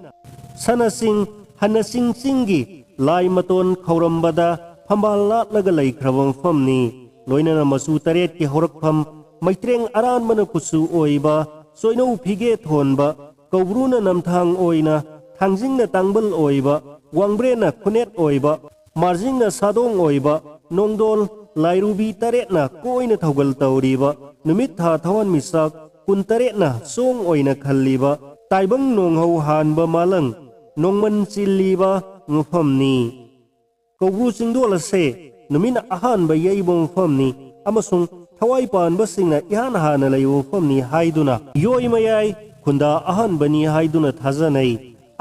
ꯁꯅ ꯆꯤꯡ, ꯍꯟꯅ ꯆꯤꯡ ꯆꯤꯡꯒꯤ ꯂꯥꯏ ꯃꯇꯣꯟ ꯈꯧꯔꯝꯕꯗ ꯐꯝꯕꯥꯜ ꯂꯥꯠꯂꯒ ꯂꯩꯈ꯭ꯔꯕ ꯃꯐꯝꯅꯤ꯫ ꯂꯣꯏꯅꯅ ꯃꯆꯨ ꯇꯔꯦꯠꯀꯤ ꯍꯧꯔꯛꯐꯝ, ꯃꯩꯇ꯭ꯔꯦꯡ ꯑꯔꯥꯟꯕꯅ ꯀꯨꯆꯨ ꯑꯣꯏꯕ, ꯆꯣꯏꯅꯧ ꯐꯤꯒꯦ ꯊꯣꯟꯕ, ꯀꯧꯕ꯭ꯔꯨꯅ ꯅꯝꯊꯥꯡ ꯑꯣꯏꯅ, ꯊꯥꯡꯖꯤꯡꯅ ꯇꯥꯡꯕꯜ ꯑꯣꯏꯕ, ꯋꯥꯡꯕ꯭ꯔꯦꯟꯅ ꯈꯨꯅꯦꯠ ꯑꯣꯏꯕ, ꯃꯥꯔꯖꯤꯡꯅ ꯁꯥꯗꯣꯡ ꯑꯣꯏꯕ, ꯅꯣꯡꯗꯣꯜ ꯂꯥꯏꯔꯨꯕꯤ ꯇꯔꯦꯠꯅ ꯀꯣꯏꯅ ꯊꯧꯒꯜ ꯇꯧꯔꯤꯕ, ꯅꯨꯃꯤꯠ ꯊꯥ ꯊꯋꯥꯟꯃꯤꯆꯥꯛ ꯀꯨꯟꯇꯔꯦꯠꯅ ꯆꯣꯡ ꯑꯣꯏꯅ ꯈꯜꯂꯤꯕ, ꯇꯥꯏꯕꯪ ꯅꯣꯡꯍꯧ ꯍꯥꯟꯕ ꯃꯥꯂꯪ ꯅꯣꯡꯃꯟ ꯆꯤꯜꯂꯤꯕ ꯃꯐꯝꯅꯤ꯫ ꯀꯧꯕ꯭ꯔꯨ ꯆꯤꯡꯗꯣꯜ ꯑꯁꯦ ꯅꯨꯃꯤꯠꯅ ꯑꯍꯥꯟꯕ ꯌꯩꯕ ꯃꯐꯝꯅꯤ ꯑꯃꯁꯨꯡ ꯊꯋꯥꯏ ꯄꯥꯟꯕꯁꯤꯡꯅ ꯏꯍꯥꯟ ꯍꯥꯟꯅ ꯂꯩꯕ ꯃꯐꯝꯅꯤ ꯍꯥꯏꯗꯨꯅ ꯌꯣꯏ ꯃꯌꯥꯏ ꯈꯨꯟꯗꯥ ꯑꯍꯥꯟꯕꯅꯤ ꯍꯥꯏꯗꯨꯅ ꯊꯥꯖꯅꯩ꯫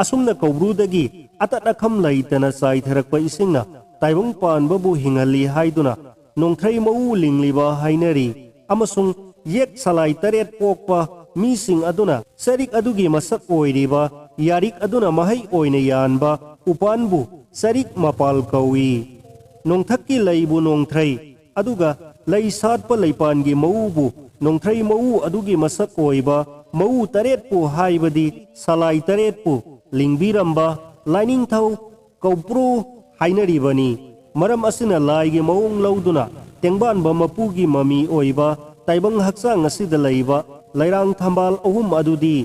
ꯑꯁꯨꯝꯅ ꯀꯧꯕ꯭ꯔꯨꯗꯒꯤ ꯑꯇꯠ ꯑꯈꯝ ꯂꯩꯇꯅ ꯆꯥꯏꯊꯔꯛꯄ ꯏꯁꯤꯡꯅ ꯇꯥꯏꯕꯪ ꯄꯥꯟꯕꯕꯨ ꯍꯤꯡꯍꯜꯂꯤ ꯍꯥꯏꯗꯨꯅ ꯅꯣꯡꯊ꯭ꯔꯩ ꯃꯎ ꯂꯤꯡꯂꯤꯕ ꯍꯥꯏꯅꯔꯤ꯫ ꯑꯃꯁꯨꯡ ꯌꯦꯛ ꯁꯂꯥꯏ ꯇꯔꯦꯠ ꯄꯣꯛꯄ ꯃꯤꯁꯤꯡ ꯑꯗꯨꯅ ꯆꯔꯤꯛ ꯑꯗꯨꯒꯤ ꯃꯁꯛ ꯑꯣꯏꯔꯤꯕ ꯌꯥꯔꯤꯛ ꯑꯗꯨꯅ ꯃꯍꯩ ꯑꯣꯏꯅ ꯌꯥꯟꯕ ꯎꯄꯥꯟꯕꯨ ꯆꯔꯤꯛ ꯃꯄꯥꯜ ꯀꯧꯏ꯫ ꯅꯣꯡꯊꯛꯀꯤ ꯂꯩꯕꯨ ꯅꯣꯡꯊ꯭ꯔꯩ, ꯑꯗꯨꯒ ꯂꯩ ꯁꯥꯠꯄ ꯂꯩꯄꯥꯟꯒꯤ ꯃꯎꯕꯨ ꯅꯣꯡꯊ꯭ꯔꯩ ꯃꯎ ꯑꯗꯨꯒꯤ ꯃꯁꯛ ꯑꯣꯏꯕ ꯃꯎ ꯇꯔꯦꯠꯄꯨ ꯍꯥꯏꯕꯗꯤ ꯁꯂꯥꯏ ꯇꯔꯦꯠꯄꯨ ꯂꯤꯡꯕꯤꯔꯝꯕ ꯂꯥꯏꯅꯤꯡꯊꯧ ꯀꯧꯕ꯭ꯔꯨ ꯍꯥꯏꯅꯔꯤꯕꯅꯤ꯫ ꯃꯔꯝ ꯑꯁꯤꯅ ꯂꯥꯏꯒꯤ ꯃꯑꯣꯡ ꯂꯧꯗꯨꯅ ꯇꯦꯡꯕꯥꯟꯕ ꯃꯄꯨꯒꯤ ꯃꯃꯤ ꯑꯣꯏꯕ ꯇꯥꯏꯕꯪ ꯍꯛꯆꯥꯡ ꯑꯁꯤꯗ ꯂꯩꯕ ꯂꯩꯔꯥꯡ ꯊꯝꯕꯥꯜ ꯑꯍꯨꯝ ꯑꯗꯨꯗꯤ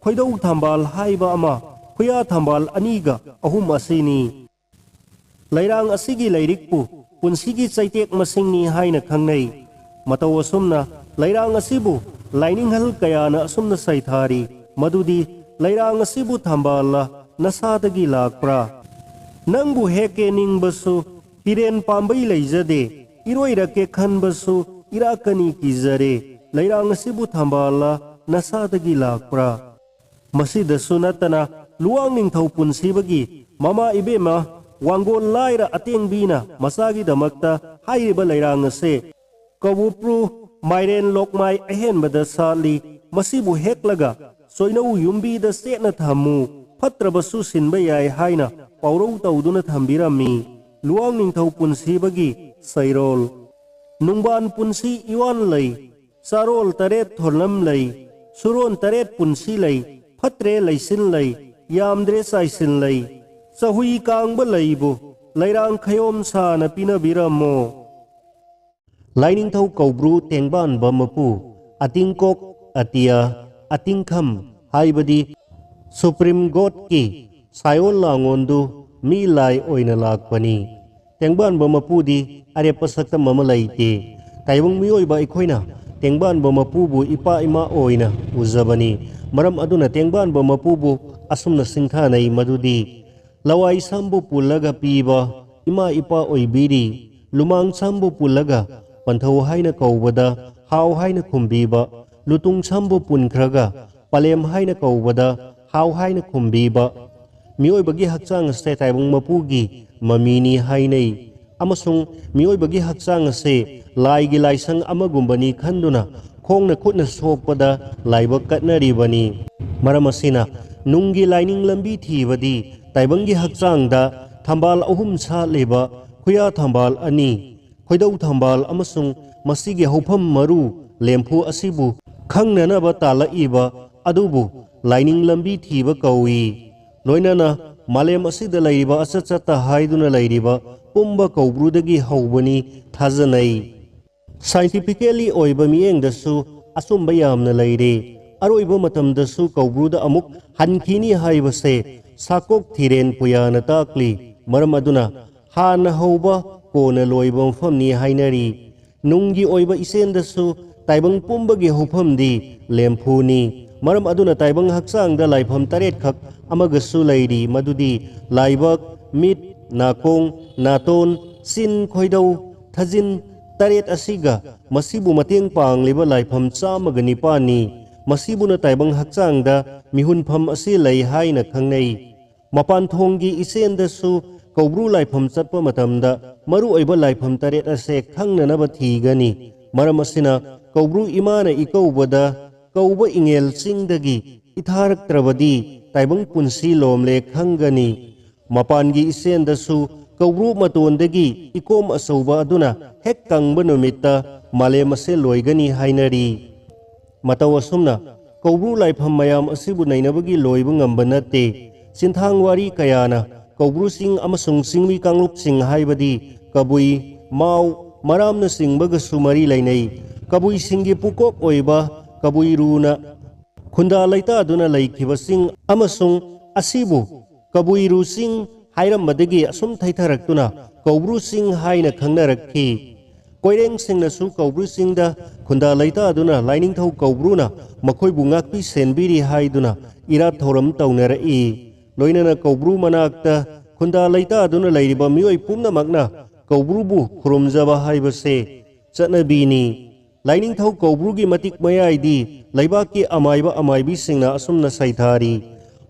ꯈꯣꯏꯗꯧ ꯊꯝꯕꯥꯜ ꯍꯥꯏꯕ ꯑꯃ, ꯈꯨꯌꯥ ꯊꯝꯕꯥꯜ ꯑꯅꯤꯒ ꯑꯍꯨꯝ ꯑꯁꯤꯅꯤ꯫ ꯂꯩꯔꯥꯡ ꯑꯁꯤꯒꯤ ꯂꯥꯏꯔꯤꯛꯄꯨ ꯄꯨꯟꯁꯤꯒꯤ ꯆꯩꯇꯦꯛ ꯃꯁꯤꯡꯅꯤ ꯍꯥꯏꯅ ꯈꯪꯅꯩ꯫ ꯃꯇꯧ ꯑꯁꯨꯝꯅ ꯂꯩꯔꯥꯡ ꯑꯁꯤꯕꯨ ꯂꯥꯏꯅꯤꯡꯍꯜ ꯀꯌꯥꯅ ꯑꯁꯨꯝꯅ ꯁꯩꯊꯥꯔꯤ, ꯃꯗꯨꯗꯤ ꯂꯩꯔꯥꯡ ꯑꯁꯤꯕꯨ ꯊꯝꯕꯥꯜꯂ ꯅꯁꯥꯗꯒꯤ ꯂꯥꯛꯄ꯭ꯔꯥ? ꯅꯪꯕꯨ ꯍꯦꯛꯀꯦ ꯅꯤꯡꯕꯁꯨ ꯍꯤꯔꯦꯟ ꯄꯥꯝꯕꯩ ꯂꯩꯖꯗꯦ, ꯏꯔꯣꯏꯔꯛꯀꯦ ꯈꯟꯕꯁꯨ ꯏꯔꯥꯛꯀꯅꯤ ꯀꯤꯖꯔꯦ, ꯂꯩꯔꯥꯡ ꯑꯁꯤꯕꯨ ꯊꯝꯕꯥꯜꯂ ꯅꯁꯥꯗꯒꯤ ꯂꯥꯛꯄ꯭ꯔꯥ? ꯃꯁꯤꯗꯁꯨ ꯅꯠꯇꯅ ꯂꯨꯋꯥꯡ ꯅꯤꯡꯊꯧ ꯄꯨꯟꯁꯤꯕꯒꯤ ꯃꯃꯥ ꯏꯕꯦꯝꯃ ꯋꯥꯡꯒꯣꯜ ꯂꯥꯏꯔ ꯑꯇꯦꯡꯕꯤꯅ ꯃꯆꯥꯒꯤꯗꯃꯛꯇ ꯍꯥꯏꯔꯤꯕ ꯂꯩꯔꯥꯡ ꯑꯁꯦ ꯀꯧꯕ꯭ꯔꯨ ꯃꯥꯏꯔꯦꯟ ꯂꯣꯛꯃꯥꯏ ꯑꯍꯦꯟꯕꯗ ꯁꯥꯠꯂꯤ, ꯃꯁꯤꯕꯨ ꯍꯦꯛꯂꯒ ꯆꯣꯏꯅꯧ ꯌꯨꯝꯕꯤꯗ ꯆꯦꯠꯅ ꯊꯝꯃꯨ, ꯐꯠꯇ꯭ꯔꯕꯁꯨ ꯁꯤꯟꯕ ꯌꯥꯏ ꯍꯥꯏꯅ ꯄꯥꯎꯔꯧ ꯇꯧꯗꯨꯅ ꯊꯝꯕꯤꯔꯝꯃꯤ꯫ ꯂꯨꯋꯥꯡ ꯅꯤꯡꯊꯧ ꯄꯨꯟꯁꯤꯕꯒꯤ ꯁꯩꯔꯣꯜ꯫ ꯅꯨꯡꯕꯥꯟ ꯄꯨꯟꯁꯤ ꯏꯋꯥꯟ ꯂꯩ, ꯆꯥꯔꯣꯜ ꯇꯔꯦꯠ ꯊꯣꯔꯂꯝ ꯂꯩ, ꯁꯨꯔꯣꯟ ꯇꯔꯦꯠ ꯄꯨꯟꯁꯤ ꯂꯩ, ꯐꯠꯇ꯭ꯔꯦ ꯂꯩꯁꯤꯟ ꯂꯩ, ꯌꯥꯝꯗ꯭ꯔꯦ ꯆꯥꯏꯁꯤꯟ ꯂꯩ, ꯆꯍꯨꯏ ꯀꯥꯡꯕ ꯂꯩꯕꯨ ꯂꯩꯔꯥꯡ ꯈꯌꯣꯝ ꯁꯥꯅ ꯄꯤꯅꯕꯤꯔꯝꯃꯣ꯫ ꯂꯥꯏꯅꯤꯡꯊꯧ ꯀꯧꯕ꯭ꯔꯨ ꯇꯦꯡꯕꯥꯟꯕ ꯃꯄꯨ, ꯑꯇꯤꯡꯀꯣꯛ, ꯑꯇꯤꯌꯥ, ꯑꯇꯤꯡꯈꯝ ꯍꯥꯏꯕꯗꯤ ꯁꯨꯄ꯭ꯔꯤꯝ ꯒꯣꯗꯀꯤ ꯁꯥꯏꯑꯣꯟ ꯂꯥꯡꯑꯣꯟꯗꯨ ꯃꯤ ꯂꯥꯏ ꯑꯣꯏꯅ ꯂꯥꯛꯄꯅꯤ꯫ ꯇꯦꯡꯕꯥꯟꯕ ꯃꯄꯨꯗꯤ ꯑꯔꯦꯞꯄ ꯁꯛꯇꯝ ꯑꯃ ꯂꯩꯇꯦ꯫ ꯇꯥꯏꯕꯪ ꯃꯤꯑꯣꯏꯕ ꯑꯩꯈꯣꯏꯅ ꯇꯦꯡꯕꯥꯟꯕ ꯃꯄꯨꯕꯨ ꯏꯄꯥ ꯏꯃꯥ ꯑꯣꯏꯅ ꯎꯖꯕꯅꯤ꯫ ꯃꯔꯝ ꯑꯗꯨꯅ ꯇꯦꯡꯕꯥꯟꯕ ꯃꯄꯨꯕꯨ ꯑꯁꯨꯝꯅ ꯁꯤꯡꯊꯥꯅꯩ ꯃꯗꯨꯗꯤ, ꯂꯋꯥꯏ ꯁꯝꯕꯨ ꯄꯨꯜꯂꯒ ꯄꯤꯕ ꯏꯃꯥ ꯏꯄꯥ ꯑꯣꯏꯕꯤꯔꯤ, ꯂꯨꯃꯥꯡ ꯁꯝꯕꯨ ꯄꯨꯜꯂꯒ ꯄꯟꯊꯧ ꯍꯥꯏꯅ ꯀꯧꯕꯗ ꯍꯥꯎ ꯍꯥꯏꯅ ꯈꯨꯝꯕꯤꯕ, ꯂꯨꯇꯨꯡ ꯁꯝꯕꯨ ꯄꯨꯟꯈ꯭ꯔꯒ ꯄꯂꯦꯝ ꯍꯥꯏꯅ ꯀꯧꯕꯗ ꯍꯥꯎ ꯍꯥꯏꯅ ꯈꯨꯝꯕꯤꯕ꯫ ꯃꯤꯑꯣꯏꯕꯒꯤ ꯍꯛꯆꯥꯡ ꯑꯁꯦ ꯇꯥꯏꯕꯪ ꯃꯄꯨꯒꯤ ꯃꯃꯤꯅꯤ ꯍꯥꯏꯅꯩ ꯑꯃꯁꯨꯡ ꯃꯤꯑꯣꯏꯕꯒꯤ ꯍꯛꯆꯥꯡ ꯑꯁꯦ ꯂꯥꯏꯒꯤ ꯂꯥꯏꯁꯪ ꯑꯃꯒꯨꯝꯕꯅꯤ ꯈꯟꯗꯨꯅ ꯈꯣꯡꯅ ꯈꯨꯠꯅ ꯁꯣꯛꯄꯗ ꯂꯥꯏꯕꯛ ꯀꯠꯅꯔꯤꯕꯅꯤ꯫ ꯃꯔꯝ ꯑꯁꯤꯅ ꯅꯨꯡꯒꯤ ꯂꯥꯏꯅꯤꯡ ꯂꯝꯕꯤ ꯊꯤꯕꯗꯤ ꯇꯥꯏꯕꯪꯒꯤ ꯍꯛꯆꯥꯡꯗ ꯊꯝꯕꯥꯜ ꯑꯍꯨꯝ ꯁꯥꯠꯂꯤꯕ ꯈꯨꯌꯥ ꯊꯝꯕꯥꯜ ꯑꯅꯤ, ꯈꯣꯏꯗꯧ ꯊꯝꯕꯥꯜ ꯑꯃꯁꯨꯡ ꯃꯁꯤꯒꯤ ꯍꯧꯐꯝ ꯃꯔꯨ ꯂꯦꯝꯐꯨ ꯑꯁꯤꯕꯨ ꯈꯪꯅꯅꯕ ꯇꯥꯜꯂꯛꯏꯕ ꯑꯗꯨꯕꯨ ꯂꯥꯏꯅꯤꯡ ꯂꯝꯕꯤ ꯊꯤꯕ ꯀꯧꯏ꯫ ꯂꯣꯏꯅꯅ ꯃꯥꯂꯦꯝ ꯑꯁꯤꯗ ꯂꯩꯔꯤꯕ ꯑꯆꯠ ꯆꯠꯇ ꯍꯥꯏꯗꯨꯅ ꯂꯩꯔꯤꯕ ꯄꯨꯝꯕ ꯀꯧꯕ꯭ꯔꯨꯗꯒꯤ ꯍꯧꯕꯅꯤ ꯊꯥꯖꯅꯩ꯫ Scientifically ꯑꯣꯏꯕ ꯃꯤꯠꯌꯦꯡꯗꯁꯨ ꯑꯆꯨꯝꯕ ꯌꯥꯝꯅ ꯂꯩꯔꯦ꯫ ꯑꯔꯣꯏꯕ ꯃꯇꯝꯗꯁꯨ ꯀꯧꯕ꯭ꯔꯨꯗ ꯑꯃꯨꯛ ꯍꯟꯈꯤꯅꯤ ꯍꯥꯏꯕꯁꯦ ꯁꯥꯀꯣꯛ ꯊꯤꯔꯦꯟ ꯄꯨꯌꯥꯅ ꯇꯥꯛꯂꯤ꯫ ꯃꯔꯝ ꯑꯗꯨꯅ ꯍꯥꯟꯅ ꯍꯧꯕ ꯀꯣꯟꯅ ꯂꯣꯏꯕ ꯃꯐꯝꯅꯤ ꯍꯥꯏꯅꯔꯤ꯫ ꯅꯨꯡꯒꯤ ꯑꯣꯏꯕ ꯏꯆꯦꯟꯗꯁꯨ ꯇꯥꯏꯕꯪ ꯄꯨꯝꯕꯒꯤ ꯍꯧꯐꯝꯗꯤ ꯂꯦꯝꯐꯨꯅꯤ꯫ ꯃꯔꯝ ꯑꯗꯨꯅ ꯇꯥꯏꯕꯪ ꯍꯛꯆꯥꯡꯗ ꯂꯥꯏꯐꯝ ꯇꯔꯦꯠꯈꯛ ꯑꯃꯒꯁꯨ ꯂꯩꯔꯤ, ꯃꯗꯨꯗꯤ ꯂꯥꯏꯕꯛ, ꯃꯤꯠ, ꯅꯥꯀꯣꯡ, ꯅꯥꯇꯣꯟ, ꯆꯤꯟ, ꯈꯣꯏꯗꯧ, ꯊꯥꯖꯤꯟ ꯇꯔꯦꯠ ꯑꯁꯤꯒ ꯃꯁꯤꯕꯨ ꯃꯇꯦꯡ ꯄꯥꯡꯂꯤꯕ ꯂꯥꯏꯐꯝ ꯆꯥꯝꯃꯒ ꯅꯤꯄꯥꯟꯅꯤ꯫ ꯃꯁꯤꯕꯨꯅ ꯇꯥꯏꯕꯪ ꯍꯛꯆꯥꯡꯗ ꯃꯤꯍꯨꯟꯐꯝ ꯑꯁꯤ ꯂꯩ ꯍꯥꯏꯅ ꯈꯪꯅꯩ꯫ ꯃꯄꯥꯟ ꯊꯣꯡꯒꯤ ꯏꯆꯦꯟꯗꯁꯨ ꯀꯧꯕ꯭ꯔꯨ ꯂꯥꯏꯐꯝ ꯆꯠꯄ ꯃꯇꯝꯗ ꯃꯔꯨꯑꯣꯏꯕ ꯂꯥꯏꯐꯝ ꯇꯔꯦꯠ ꯑꯁꯦ ꯈꯪꯅꯅꯕ ꯊꯤꯒꯅꯤ꯫ ꯃꯔꯝ ꯑꯁꯤꯅ ꯀꯧꯕ꯭ꯔꯨ ꯏꯃꯥꯅ ꯏꯀꯧꯕꯗ ꯀꯧꯕ ꯏꯉꯦꯜ ꯆꯤꯡꯗꯒꯤ ꯏꯊꯥꯔꯛꯇ꯭ꯔꯕꯗꯤ ꯇꯥꯏꯕꯪ ꯄꯨꯟꯁꯤ ꯂꯣꯝꯂꯦ ꯈꯪꯒꯅꯤ꯫ ꯃꯄꯥꯟꯒꯤ ꯏꯆꯦꯟꯗꯁꯨ ꯀꯧꯕ꯭ꯔꯨ ꯃꯇꯣꯟꯗꯒꯤ ꯏꯀꯣꯝ ꯑꯆꯧꯕ ꯑꯗꯨꯅ ꯍꯦꯛ ꯀꯪꯕ ꯅꯨꯃꯤꯠꯇ ꯃꯥꯂꯦꯝ ꯑꯁꯦ ꯂꯣꯏꯒꯅꯤ ꯍꯥꯏꯅꯔꯤ꯫ ꯃꯇꯧ ꯑꯁꯨꯝꯅ ꯀꯧꯕ꯭ꯔꯨ ꯂꯥꯏꯐꯝ ꯃꯌꯥꯝ ꯑꯁꯤꯕꯨ ꯅꯩꯅꯕꯒꯤ ꯂꯣꯏꯕ ꯉꯝꯕ ꯅꯠꯇꯦ꯫ ꯆꯤꯟꯊꯥꯡ ꯋꯥꯔꯤ ꯀꯌꯥꯅ ꯀꯧꯕ꯭ꯔꯨ ꯆꯤꯡ ꯑꯃꯁꯨꯡ ꯆꯤꯡꯃꯤ ꯀꯥꯡꯂꯨꯞꯁꯤꯡ ꯍꯥꯏꯕꯗꯤ ꯀꯕꯨꯏ, ꯃꯥꯎ, ꯃꯔꯥꯝꯅꯆꯤꯡꯕꯒꯁꯨ ꯃꯔꯤ ꯂꯩꯅꯩ꯫ ꯀꯕꯨꯏꯁꯤꯡꯒꯤ ꯄꯨꯀꯣꯛ ꯑꯣꯏꯕ ꯀꯕꯨꯏꯔꯨꯅ ꯈꯨꯟꯗꯥ ꯂꯩꯇꯥꯗꯨꯅ ꯂꯩꯈꯤꯕꯁꯤꯡ ꯑꯃꯁꯨꯡ ꯑꯁꯤꯕꯨ ꯀꯕꯨꯏꯔꯨ ꯆꯤꯡ ꯍꯥꯏꯔꯝꯕꯗꯒꯤ ꯑꯁꯨꯝ ꯊꯩꯊꯔꯛꯇꯨꯅ ꯀꯧꯕ꯭ꯔꯨ ꯆꯤꯡ ꯍꯥꯏꯅ ꯈꯪꯅꯔꯛꯈꯤ꯫ ꯀꯣꯏꯔꯦꯡꯁꯤꯡꯅꯁꯨ ꯀꯧꯕ꯭ꯔꯨ ꯆꯤꯡꯗ ꯈꯨꯟꯗꯥ ꯂꯩꯇꯥꯗꯨꯅ ꯂꯥꯏꯅꯤꯡꯊꯧ ꯀꯧꯕ꯭ꯔꯨꯅ ꯃꯈꯣꯏꯕꯨ ꯉꯥꯛꯄꯤ ꯁꯦꯟꯕꯤꯔꯤ ꯍꯥꯏꯗꯨꯅ ꯏꯔꯥꯠ ꯊꯧꯔꯝ ꯇꯧꯅꯔꯛꯏ꯫ ꯂꯣꯏꯅꯅ ꯀꯧꯕ꯭ꯔꯨ ꯃꯅꯥꯛꯇ ꯈꯨꯟꯗꯥ ꯂꯩꯇꯥꯗꯨꯅ ꯂꯩꯔꯤꯕ ꯃꯤꯑꯣꯏ ꯄꯨꯝꯅꯃꯛꯅ ꯀꯧꯕ꯭ꯔꯨꯕꯨ ꯈꯨꯔꯨꯝꯖꯕ ꯍꯥꯏꯕꯁꯦ ꯆꯠꯅꯕꯤꯅꯤ꯫ ꯂꯥꯏꯅꯤꯡꯊꯧ ꯀꯧꯕ꯭ꯔꯨꯒꯤ ꯃꯇꯤꯛ ꯃꯌꯥꯏꯗꯤ ꯂꯩꯕꯥꯛꯀꯤ ꯑꯃꯥꯏꯕ ꯑꯃꯥꯏꯕꯤꯁꯤꯡꯅ ꯑꯁꯨꯝꯅ ꯁꯩꯊꯥꯔꯤ,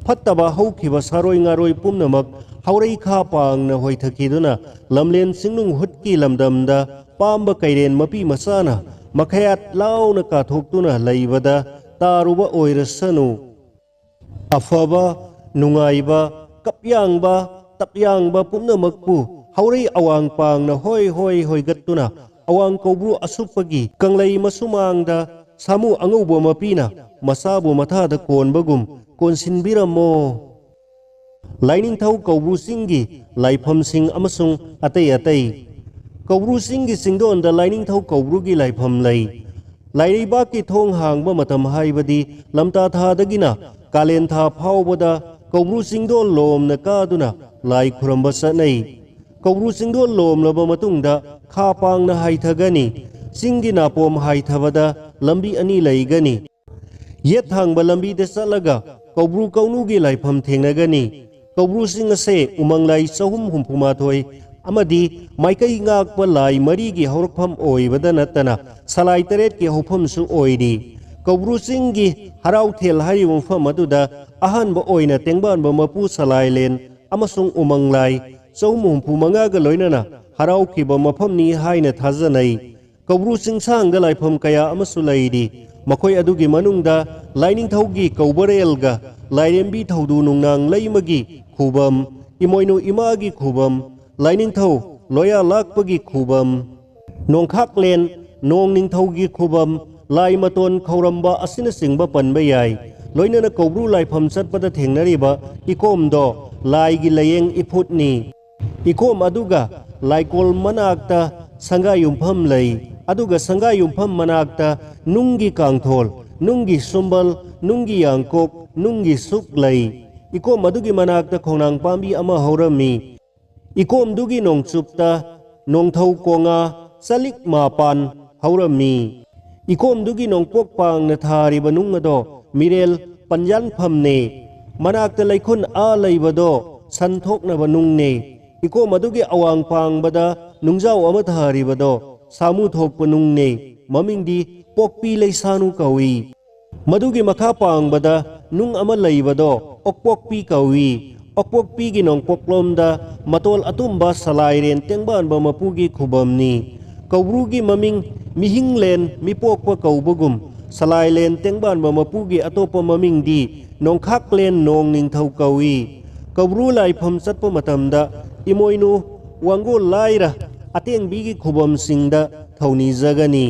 "ꯐꯠꯇꯕ ꯍꯧꯈꯤꯕ ꯁꯥꯔꯣꯏ ꯉꯥꯔꯣꯏ ꯄꯨꯝꯅꯃꯛ ꯍꯧꯔꯩꯈꯥ ꯄꯥꯡꯅ ꯍꯣꯏꯊꯈꯤꯗꯨꯅ ꯂꯝꯂꯦꯟ ꯆꯤꯡꯅꯨꯡ ꯍꯨꯠꯀꯤ ꯂꯝꯗꯝꯗ ꯄꯥꯝꯕ ꯀꯩꯔꯦꯟ ꯃꯄꯤ ꯃꯆꯥꯅ ꯃꯈꯌꯥꯠ ꯂꯥꯎꯅ ꯀꯥꯊꯣꯛꯇꯨꯅ ꯂꯩꯕꯗ ꯇꯥꯔꯨꯕ ꯑꯣꯏꯔꯁꯅꯨ"꯫ ꯑꯐꯕ, ꯅꯨꯡꯉꯥꯏꯕ, ꯀꯞꯌꯥꯡꯕ, ꯇꯞꯌꯥꯡꯕ ꯄꯨꯝꯅꯃꯛꯄꯨ ꯍꯧꯔꯩ ꯑꯋꯥꯡ ꯄꯥꯡꯅ ꯍꯣꯏ ꯍꯣꯏ ꯍꯣꯏꯒꯠꯇꯨꯅ ꯑꯋꯥꯡ ꯀꯧꯕ꯭ꯔꯨ ꯑꯁꯨꯞꯄꯒꯤ ꯀꯪꯂꯩ ꯃꯁꯨꯃꯥꯡꯗ ꯁꯥꯃꯨ ꯑꯉꯧꯕ ꯃꯄꯤꯅ ꯃꯆꯥꯕꯨ ꯃꯊꯥꯗ ꯀꯣꯟꯕꯒꯨꯝ ꯀꯣꯟꯁꯤꯟꯕꯤꯔꯝꯃꯣ꯫ ꯂꯥꯏꯅꯤꯡꯊꯧ ꯀꯧꯕ꯭ꯔꯨ ꯆꯤꯡꯒꯤ ꯂꯥꯏꯐꯝꯁꯤꯡ ꯑꯃꯁꯨꯡ ꯑꯇꯩ ꯑꯇꯩ꯫ ꯀꯧꯕ꯭ꯔꯨ ꯆꯤꯡꯒꯤ ꯆꯤꯡꯗꯣꯟꯗ ꯂꯥꯏꯅꯤꯡꯊꯧ ꯀꯧꯕ꯭ꯔꯨꯒꯤ ꯂꯥꯏꯐꯝ ꯂꯩ꯫ ꯂꯥꯏꯔꯩꯕꯥꯛꯀꯤ ꯊꯣꯡ ꯍꯥꯡꯕ ꯃꯇꯝ ꯍꯥꯏꯕꯗꯤ ꯂꯝꯇꯥ ꯊꯥꯗꯒꯤꯅ ꯀꯥꯂꯦꯟ ꯊꯥ ꯐꯥꯎꯕꯗ ꯀꯧꯕ꯭ꯔꯨ ꯆꯤꯡꯗꯣꯟ ꯂꯣꯝꯅ ꯀꯥꯗꯨꯅ ꯂꯥꯏ ꯈꯨꯔꯝꯕ ꯆꯠꯅꯩ꯫ ꯀꯧꯕ꯭ꯔꯨ ꯆꯤꯡꯗꯣꯟ ꯂꯣꯝꯂꯕ ꯃꯇꯨꯡꯗ ꯈꯥ ꯄꯥꯡꯅ ꯍꯥꯏꯊꯒꯅꯤ꯫ ꯆꯤꯡꯒꯤ ꯅꯥꯄꯣꯝ ꯍꯥꯏꯊꯕꯗ ꯂꯝꯕꯤ ꯑꯅꯤ ꯂꯩꯒꯅꯤ꯫ ꯌꯦꯠ ꯊꯥꯡꯕ ꯂꯝꯕꯤꯗ ꯆꯠꯂꯒ ꯀꯧꯕ꯭ꯔꯨ ꯀꯧꯅꯨꯒꯤ ꯂꯥꯏꯐꯝ ꯊꯦꯡꯅꯒꯅꯤ꯫ ꯀꯧꯕ꯭ꯔꯨ ꯆꯤꯡ ꯑꯁꯦ ꯎꯃꯪ ꯂꯥꯏ ꯆꯍꯨꯝ ꯍꯨꯝꯐꯨ ꯃꯥꯊꯣꯏ ꯑꯃꯗꯤ ꯃꯥꯏꯀꯩ ꯉꯥꯛꯄ ꯂꯥꯏ ꯃꯔꯤꯒꯤ ꯍꯧꯔꯛꯐꯝ ꯑꯣꯏꯕꯗ ꯅꯠꯇꯅ ꯁꯂꯥꯏ ꯇꯔꯦꯠꯀꯤ ꯍꯧꯐꯝꯁꯨ ꯑꯣꯏꯔꯤ꯫ ꯀꯧꯕ꯭ꯔꯨ ꯆꯤꯡꯒꯤ ꯍꯔꯥꯎꯊꯦꯜ ꯍꯥꯏꯔꯤꯕ ꯃꯐꯝ ꯑꯗꯨꯗ ꯑꯍꯥꯟꯕ ꯑꯣꯏꯅ ꯇꯦꯡꯕꯥꯟꯕ ꯃꯄꯨ ꯁꯂꯥꯏꯂꯦꯟ ꯑꯃꯁꯨꯡ ꯎꯃꯪ ꯂꯥꯏ ꯆꯍꯨꯝ ꯍꯨꯝꯐꯨ ꯃꯉꯥꯒ ꯂꯣꯏꯅꯅ ꯍꯔꯥꯎꯈꯤꯕ ꯃꯐꯝꯅꯤ ꯍꯥꯏꯅ ꯊꯥꯖꯅꯩ꯫ ꯀꯧꯕ꯭ꯔꯨ ꯆꯤꯡꯁꯥꯡꯗ ꯂꯥꯏꯐꯝ ꯀꯌꯥ ꯑꯃꯁꯨ ꯂꯩꯔꯤ꯫ ꯃꯈꯣꯏ ꯑꯗꯨꯒꯤ ꯃꯅꯨꯡꯗ ꯂꯥꯏꯅꯤꯡꯊꯧꯒꯤ ꯀꯧꯕꯔꯦꯜꯒ ꯂꯥꯏꯔꯦꯝꯕꯤ ꯊꯧꯗꯨ ꯅꯨꯡꯅꯥꯡ ꯂꯩꯃꯒꯤ ꯈꯨꯕꯝ, ꯏꯃꯣꯏꯅꯨ ꯏꯃꯥꯒꯤ ꯈꯨꯕꯝ, ꯂꯥꯏꯅꯤꯡꯊꯧ ꯂꯣꯌꯥ ꯂꯥꯛꯄꯒꯤ ꯈꯨꯕꯝ, ꯅꯣꯡꯈꯥꯛꯂꯦꯟ ꯅꯣꯡ ꯅꯤꯡꯊꯧꯒꯤ ꯈꯨꯕꯝ, ꯂꯥꯏ ꯃꯇꯣꯟ ꯈꯧꯔꯝꯕ ꯑꯁꯤꯅꯆꯤꯡꯕ ꯄꯟꯕ ꯌꯥꯏ꯫ ꯂꯣꯏꯅꯅ ꯀꯧꯕ꯭ꯔꯨ ꯂꯥꯏꯐꯝ ꯆꯠꯄꯗ ꯊꯦꯡꯅꯔꯤꯕ ꯏꯀꯣꯝꯗꯣ ꯂꯥꯏꯒꯤ ꯂꯥꯏꯌꯦꯡ ꯏꯐꯨꯠꯅꯤ꯫ ꯏꯀꯣꯝ ꯑꯗꯨꯒ ꯂꯥꯏꯀꯣꯜ ꯃꯅꯥꯛꯇ ꯁꯪꯒꯥ ꯌꯨꯝꯐꯝ ꯂꯩ꯫ ꯑꯗꯨꯒ ꯁꯪꯒꯥ ꯌꯨꯝꯐꯝ ꯃꯅꯥꯛꯇ ꯅꯨꯡꯒꯤ ꯀꯥꯡꯊꯣꯜ, ꯅꯨꯡꯒꯤ ꯁꯨꯝꯕꯜ, ꯅꯨꯡꯒꯤ ꯌꯥꯡꯀꯣꯛ, ꯅꯨꯡꯒꯤ ꯁꯨꯛ ꯂꯩ꯫ ꯏꯀꯣꯝ ꯑꯗꯨꯒꯤ ꯃꯅꯥꯛꯇ ꯈꯣꯡꯅꯥꯡ ꯄꯥꯝꯕꯤ ꯑꯃ ꯍꯧꯔꯝꯃꯤ꯫ ꯏꯀꯣꯝꯗꯨꯒꯤ ꯅꯣꯡꯆꯨꯞꯇ ꯅꯣꯡꯊꯧ ꯀꯣꯉꯥ ꯆꯂꯤꯛ ꯃꯄꯥꯟ ꯍꯧꯔꯝꯃꯤ꯫ ꯏꯀꯣꯝꯗꯨꯒꯤ ꯅꯣꯡꯄꯣꯛ ꯄꯥꯡꯅ ꯊꯥꯔꯤꯕ ꯅꯨꯡ ꯑꯗꯣ ꯃꯤꯔꯦꯜ ꯄꯟꯖꯥꯟꯐꯝꯅꯦ꯫ ꯃꯅꯥꯛꯇ ꯂꯩꯈꯨꯟ ꯑꯥ ꯂꯩꯕꯗꯣ ꯁꯟ ꯊꯣꯛꯅꯕ ꯅꯨꯡꯅꯦ꯫ ꯏꯀꯣꯝ ꯑꯗꯨꯒꯤ ꯑꯋꯥꯡ ꯄꯥꯡꯕꯗ ꯅꯨꯡꯖꯥꯎ ꯑꯃ ꯊꯥꯔꯤꯕꯗꯣ ꯁꯥꯃꯨ ꯊꯣꯛꯄ ꯅꯨꯡꯅꯦ꯫ ꯃꯃꯤꯡꯗꯤ ꯄꯣꯛꯄꯤ ꯂꯩꯁꯥꯅꯨ ꯀꯧꯏ꯫ ꯃꯗꯨꯒꯤ ꯃꯈꯥ ꯄꯥꯡꯕꯗ ꯅꯨꯡ ꯑꯃ ꯂꯩꯕꯗꯣ ꯑꯣꯛꯄꯣꯛꯄꯤ ꯀꯧꯏ꯫ ꯑꯣꯛꯄꯣꯛꯄꯤꯒꯤ ꯅꯣꯡꯄꯣꯛꯂꯣꯝꯗ ꯃꯇꯣꯜ ꯑꯇꯨꯝꯕ ꯁꯂꯥꯏꯔꯦꯟ ꯇꯦꯡꯕꯥꯟꯕ ꯃꯄꯨꯒꯤ ꯈꯨꯕꯝꯅꯤ꯫ ꯀꯧꯕ꯭ꯔꯨꯒꯤ ꯃꯃꯤꯡ ꯃꯤꯍꯤꯡꯂꯦꯟ ꯃꯤꯄꯣꯛꯄ ꯀꯧꯕꯒꯨꯝ, ꯁꯂꯥꯏꯂꯦꯟ ꯇꯦꯡꯕꯥꯟꯕ ꯃꯄꯨꯒꯤ ꯑꯇꯣꯞꯄ ꯃꯃꯤꯡꯗꯤ ꯅꯣꯡꯈꯥꯛꯂꯦꯟ ꯅꯣꯡ ꯅꯤꯡꯊꯧ ꯀꯧꯏ꯫ ꯀꯧꯕ꯭ꯔꯨ ꯂꯥꯏꯐꯝ ꯆꯠꯄ ꯃꯇꯝꯗ ꯏꯃꯣꯏꯅꯨ ꯋꯥꯡꯒꯣꯜ ꯂꯥꯏꯔ ꯑꯇꯦꯡꯕꯤꯒꯤ ꯈꯨꯕꯝꯁꯤꯡꯗ ꯊꯧꯅꯤꯖꯒꯅꯤ꯫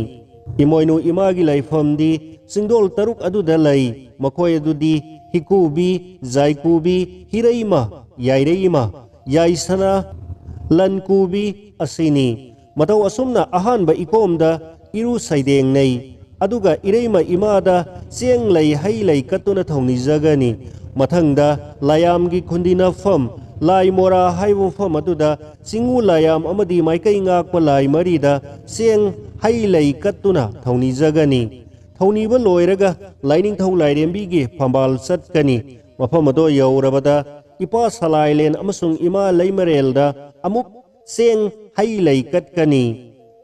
ꯏꯃꯣꯏꯅꯨ ꯏꯃꯥꯒꯤ ꯂꯩꯐꯝꯗꯤ ꯆꯤꯡꯗꯣꯜ ꯇꯔꯨꯛ ꯑꯗꯨꯗ ꯂꯩ꯫ ꯃꯈꯣꯏ ꯑꯗꯨꯗꯤ ꯍꯤꯀꯨꯕꯤ, ꯖꯥꯏꯀꯨꯕꯤ, ꯍꯤꯔꯩꯃ, ꯌꯥꯏꯔꯩꯃ, ꯌꯥꯏꯁꯅꯥ, ꯂꯟꯀꯨꯕꯤ ꯑꯁꯤꯅꯤ꯫ ꯃꯇꯧ ꯑꯁꯨꯝꯅ ꯑꯍꯥꯟꯕ ꯏꯀꯣꯝꯗ ꯏꯔꯨ ꯁꯩꯗꯦꯡꯅꯩ꯫ ꯑꯗꯨꯒ ꯏꯔꯩꯃ ꯏꯃꯥꯗ ꯆꯦꯡ ꯂꯩ ꯍꯩ ꯂꯩ ꯀꯠꯇꯨꯅ ꯊꯧꯅꯤꯖꯒꯅꯤ꯫ ꯃꯊꯪꯗ ꯂꯥꯌꯥꯝꯒꯤ ꯈꯨꯟꯗꯤꯅꯐꯝ ꯂꯥꯏ ꯃꯣꯔꯥ ꯍꯥꯏꯕ ꯃꯐꯝ ꯑꯗꯨꯗ ꯆꯤꯡꯉꯨ ꯂꯥꯌꯥꯝ ꯑꯃꯗꯤ ꯃꯥꯏꯀꯩ ꯉꯥꯛꯄ ꯂꯥꯏ ꯃꯔꯤꯗ ꯆꯦꯡ ꯍꯩ ꯂꯩ ꯀꯠꯇꯨꯅ ꯊꯧꯅꯤꯖꯒꯅꯤ꯫ ꯊꯧꯅꯤꯕ ꯂꯣꯏꯔꯒ ꯂꯥꯏꯅꯤꯡꯊꯧ ꯂꯥꯏꯔꯦꯝꯕꯤꯒꯤ ꯐꯝꯕꯥꯜ ꯆꯠꯀꯅꯤ꯫ ꯃꯐꯝ ꯑꯗꯨ ꯌꯧꯔꯕꯗ ꯏꯄꯥ ꯁꯂꯥꯏꯂꯦꯟ ꯑꯃꯁꯨꯡ ꯏꯃꯥ ꯂꯩꯃꯔꯦꯜꯗ ꯑꯃꯨꯛ ꯆꯦꯡ ꯍꯩ ꯂꯩ ꯀꯠꯀꯅꯤ꯫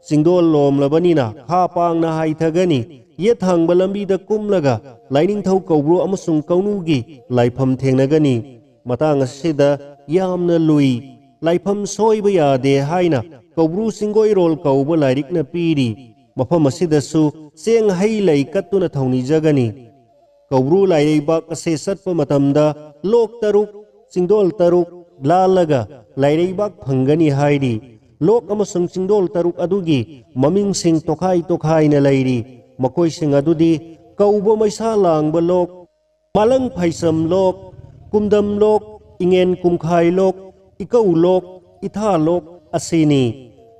ꯆꯤꯡꯗꯣꯜ ꯂꯣꯝꯂꯕꯅꯤꯅ ꯈꯥ ꯄꯥꯡꯅ ꯍꯥꯏꯊꯒꯅꯤ꯫ ꯌꯦꯠ ꯊꯪꯕ ꯂꯝꯕꯤꯗ ꯀꯨꯝꯂꯒ ꯂꯥꯏꯅꯤꯡꯊꯧ ꯀꯧꯕ꯭ꯔꯨ ꯑꯃꯁꯨꯡ ꯀꯧꯅꯨꯒꯤ ꯂꯥꯏꯐꯝ ꯊꯦꯡꯅꯒꯅꯤ꯫ ꯃꯇꯥꯡ ꯑꯁꯤꯗ ꯌꯥꯝꯅ ꯂꯨꯏ꯫ ꯂꯥꯏꯐꯝ ꯁꯣꯏꯕ ꯌꯥꯗꯦ ꯍꯥꯏꯅ ꯀꯧꯕ꯭ꯔꯨ ꯆꯤꯡꯒꯣꯏꯔꯣꯜ ꯀꯧꯕ ꯂꯥꯏꯔꯤꯛꯅ ꯄꯤꯔꯤ꯫ ꯃꯐꯝ ꯑꯁꯤꯗꯁꯨ ꯆꯦꯡ ꯍꯩ ꯂꯩ ꯀꯠꯇꯨꯅ ꯊꯧꯅꯤꯖꯒꯅꯤ꯫ ꯀꯧꯕ꯭ꯔꯨ ꯂꯥꯏꯔꯩꯕꯥꯛ ꯑꯁꯦ ꯆꯠꯄ ꯃꯇꯝꯗ ꯂꯣꯛ ꯇꯔꯨꯛ, ꯆꯤꯡꯗꯣꯜ ꯇꯔꯨꯛ ꯂꯥꯜꯂꯒ ꯂꯥꯏꯔꯩꯕꯥꯛ ꯐꯪꯒꯅꯤ ꯍꯥꯏꯔꯤ꯫ ꯂꯣꯛ ꯑꯃꯁꯨꯡ ꯆꯤꯡꯗꯣꯜ ꯇꯔꯨꯛ ꯑꯗꯨꯒꯤ ꯃꯃꯤꯡꯁꯤꯡ ꯇꯣꯈꯥꯏ ꯇꯣꯈꯥꯏꯅ ꯂꯩꯔꯤ꯫ ꯃꯈꯣꯏꯁꯤꯡ ꯑꯗꯨꯗꯤ ꯀꯧꯕ ꯃꯩꯁꯥ ꯂꯥꯡꯕ ꯂꯣꯛ, ꯃꯥꯂꯪ ꯐꯥꯏꯁꯝ ꯂꯣꯛ, ꯀꯨꯝꯗꯝ ꯂꯣꯛ, ꯏꯉꯦꯟ ꯀꯨꯝꯈꯥꯏ ꯂꯣꯛ, ꯏꯀꯧ ꯂꯣꯛ, ꯏꯊꯥ ꯂꯣꯛ ꯑꯁꯤꯅꯤ꯫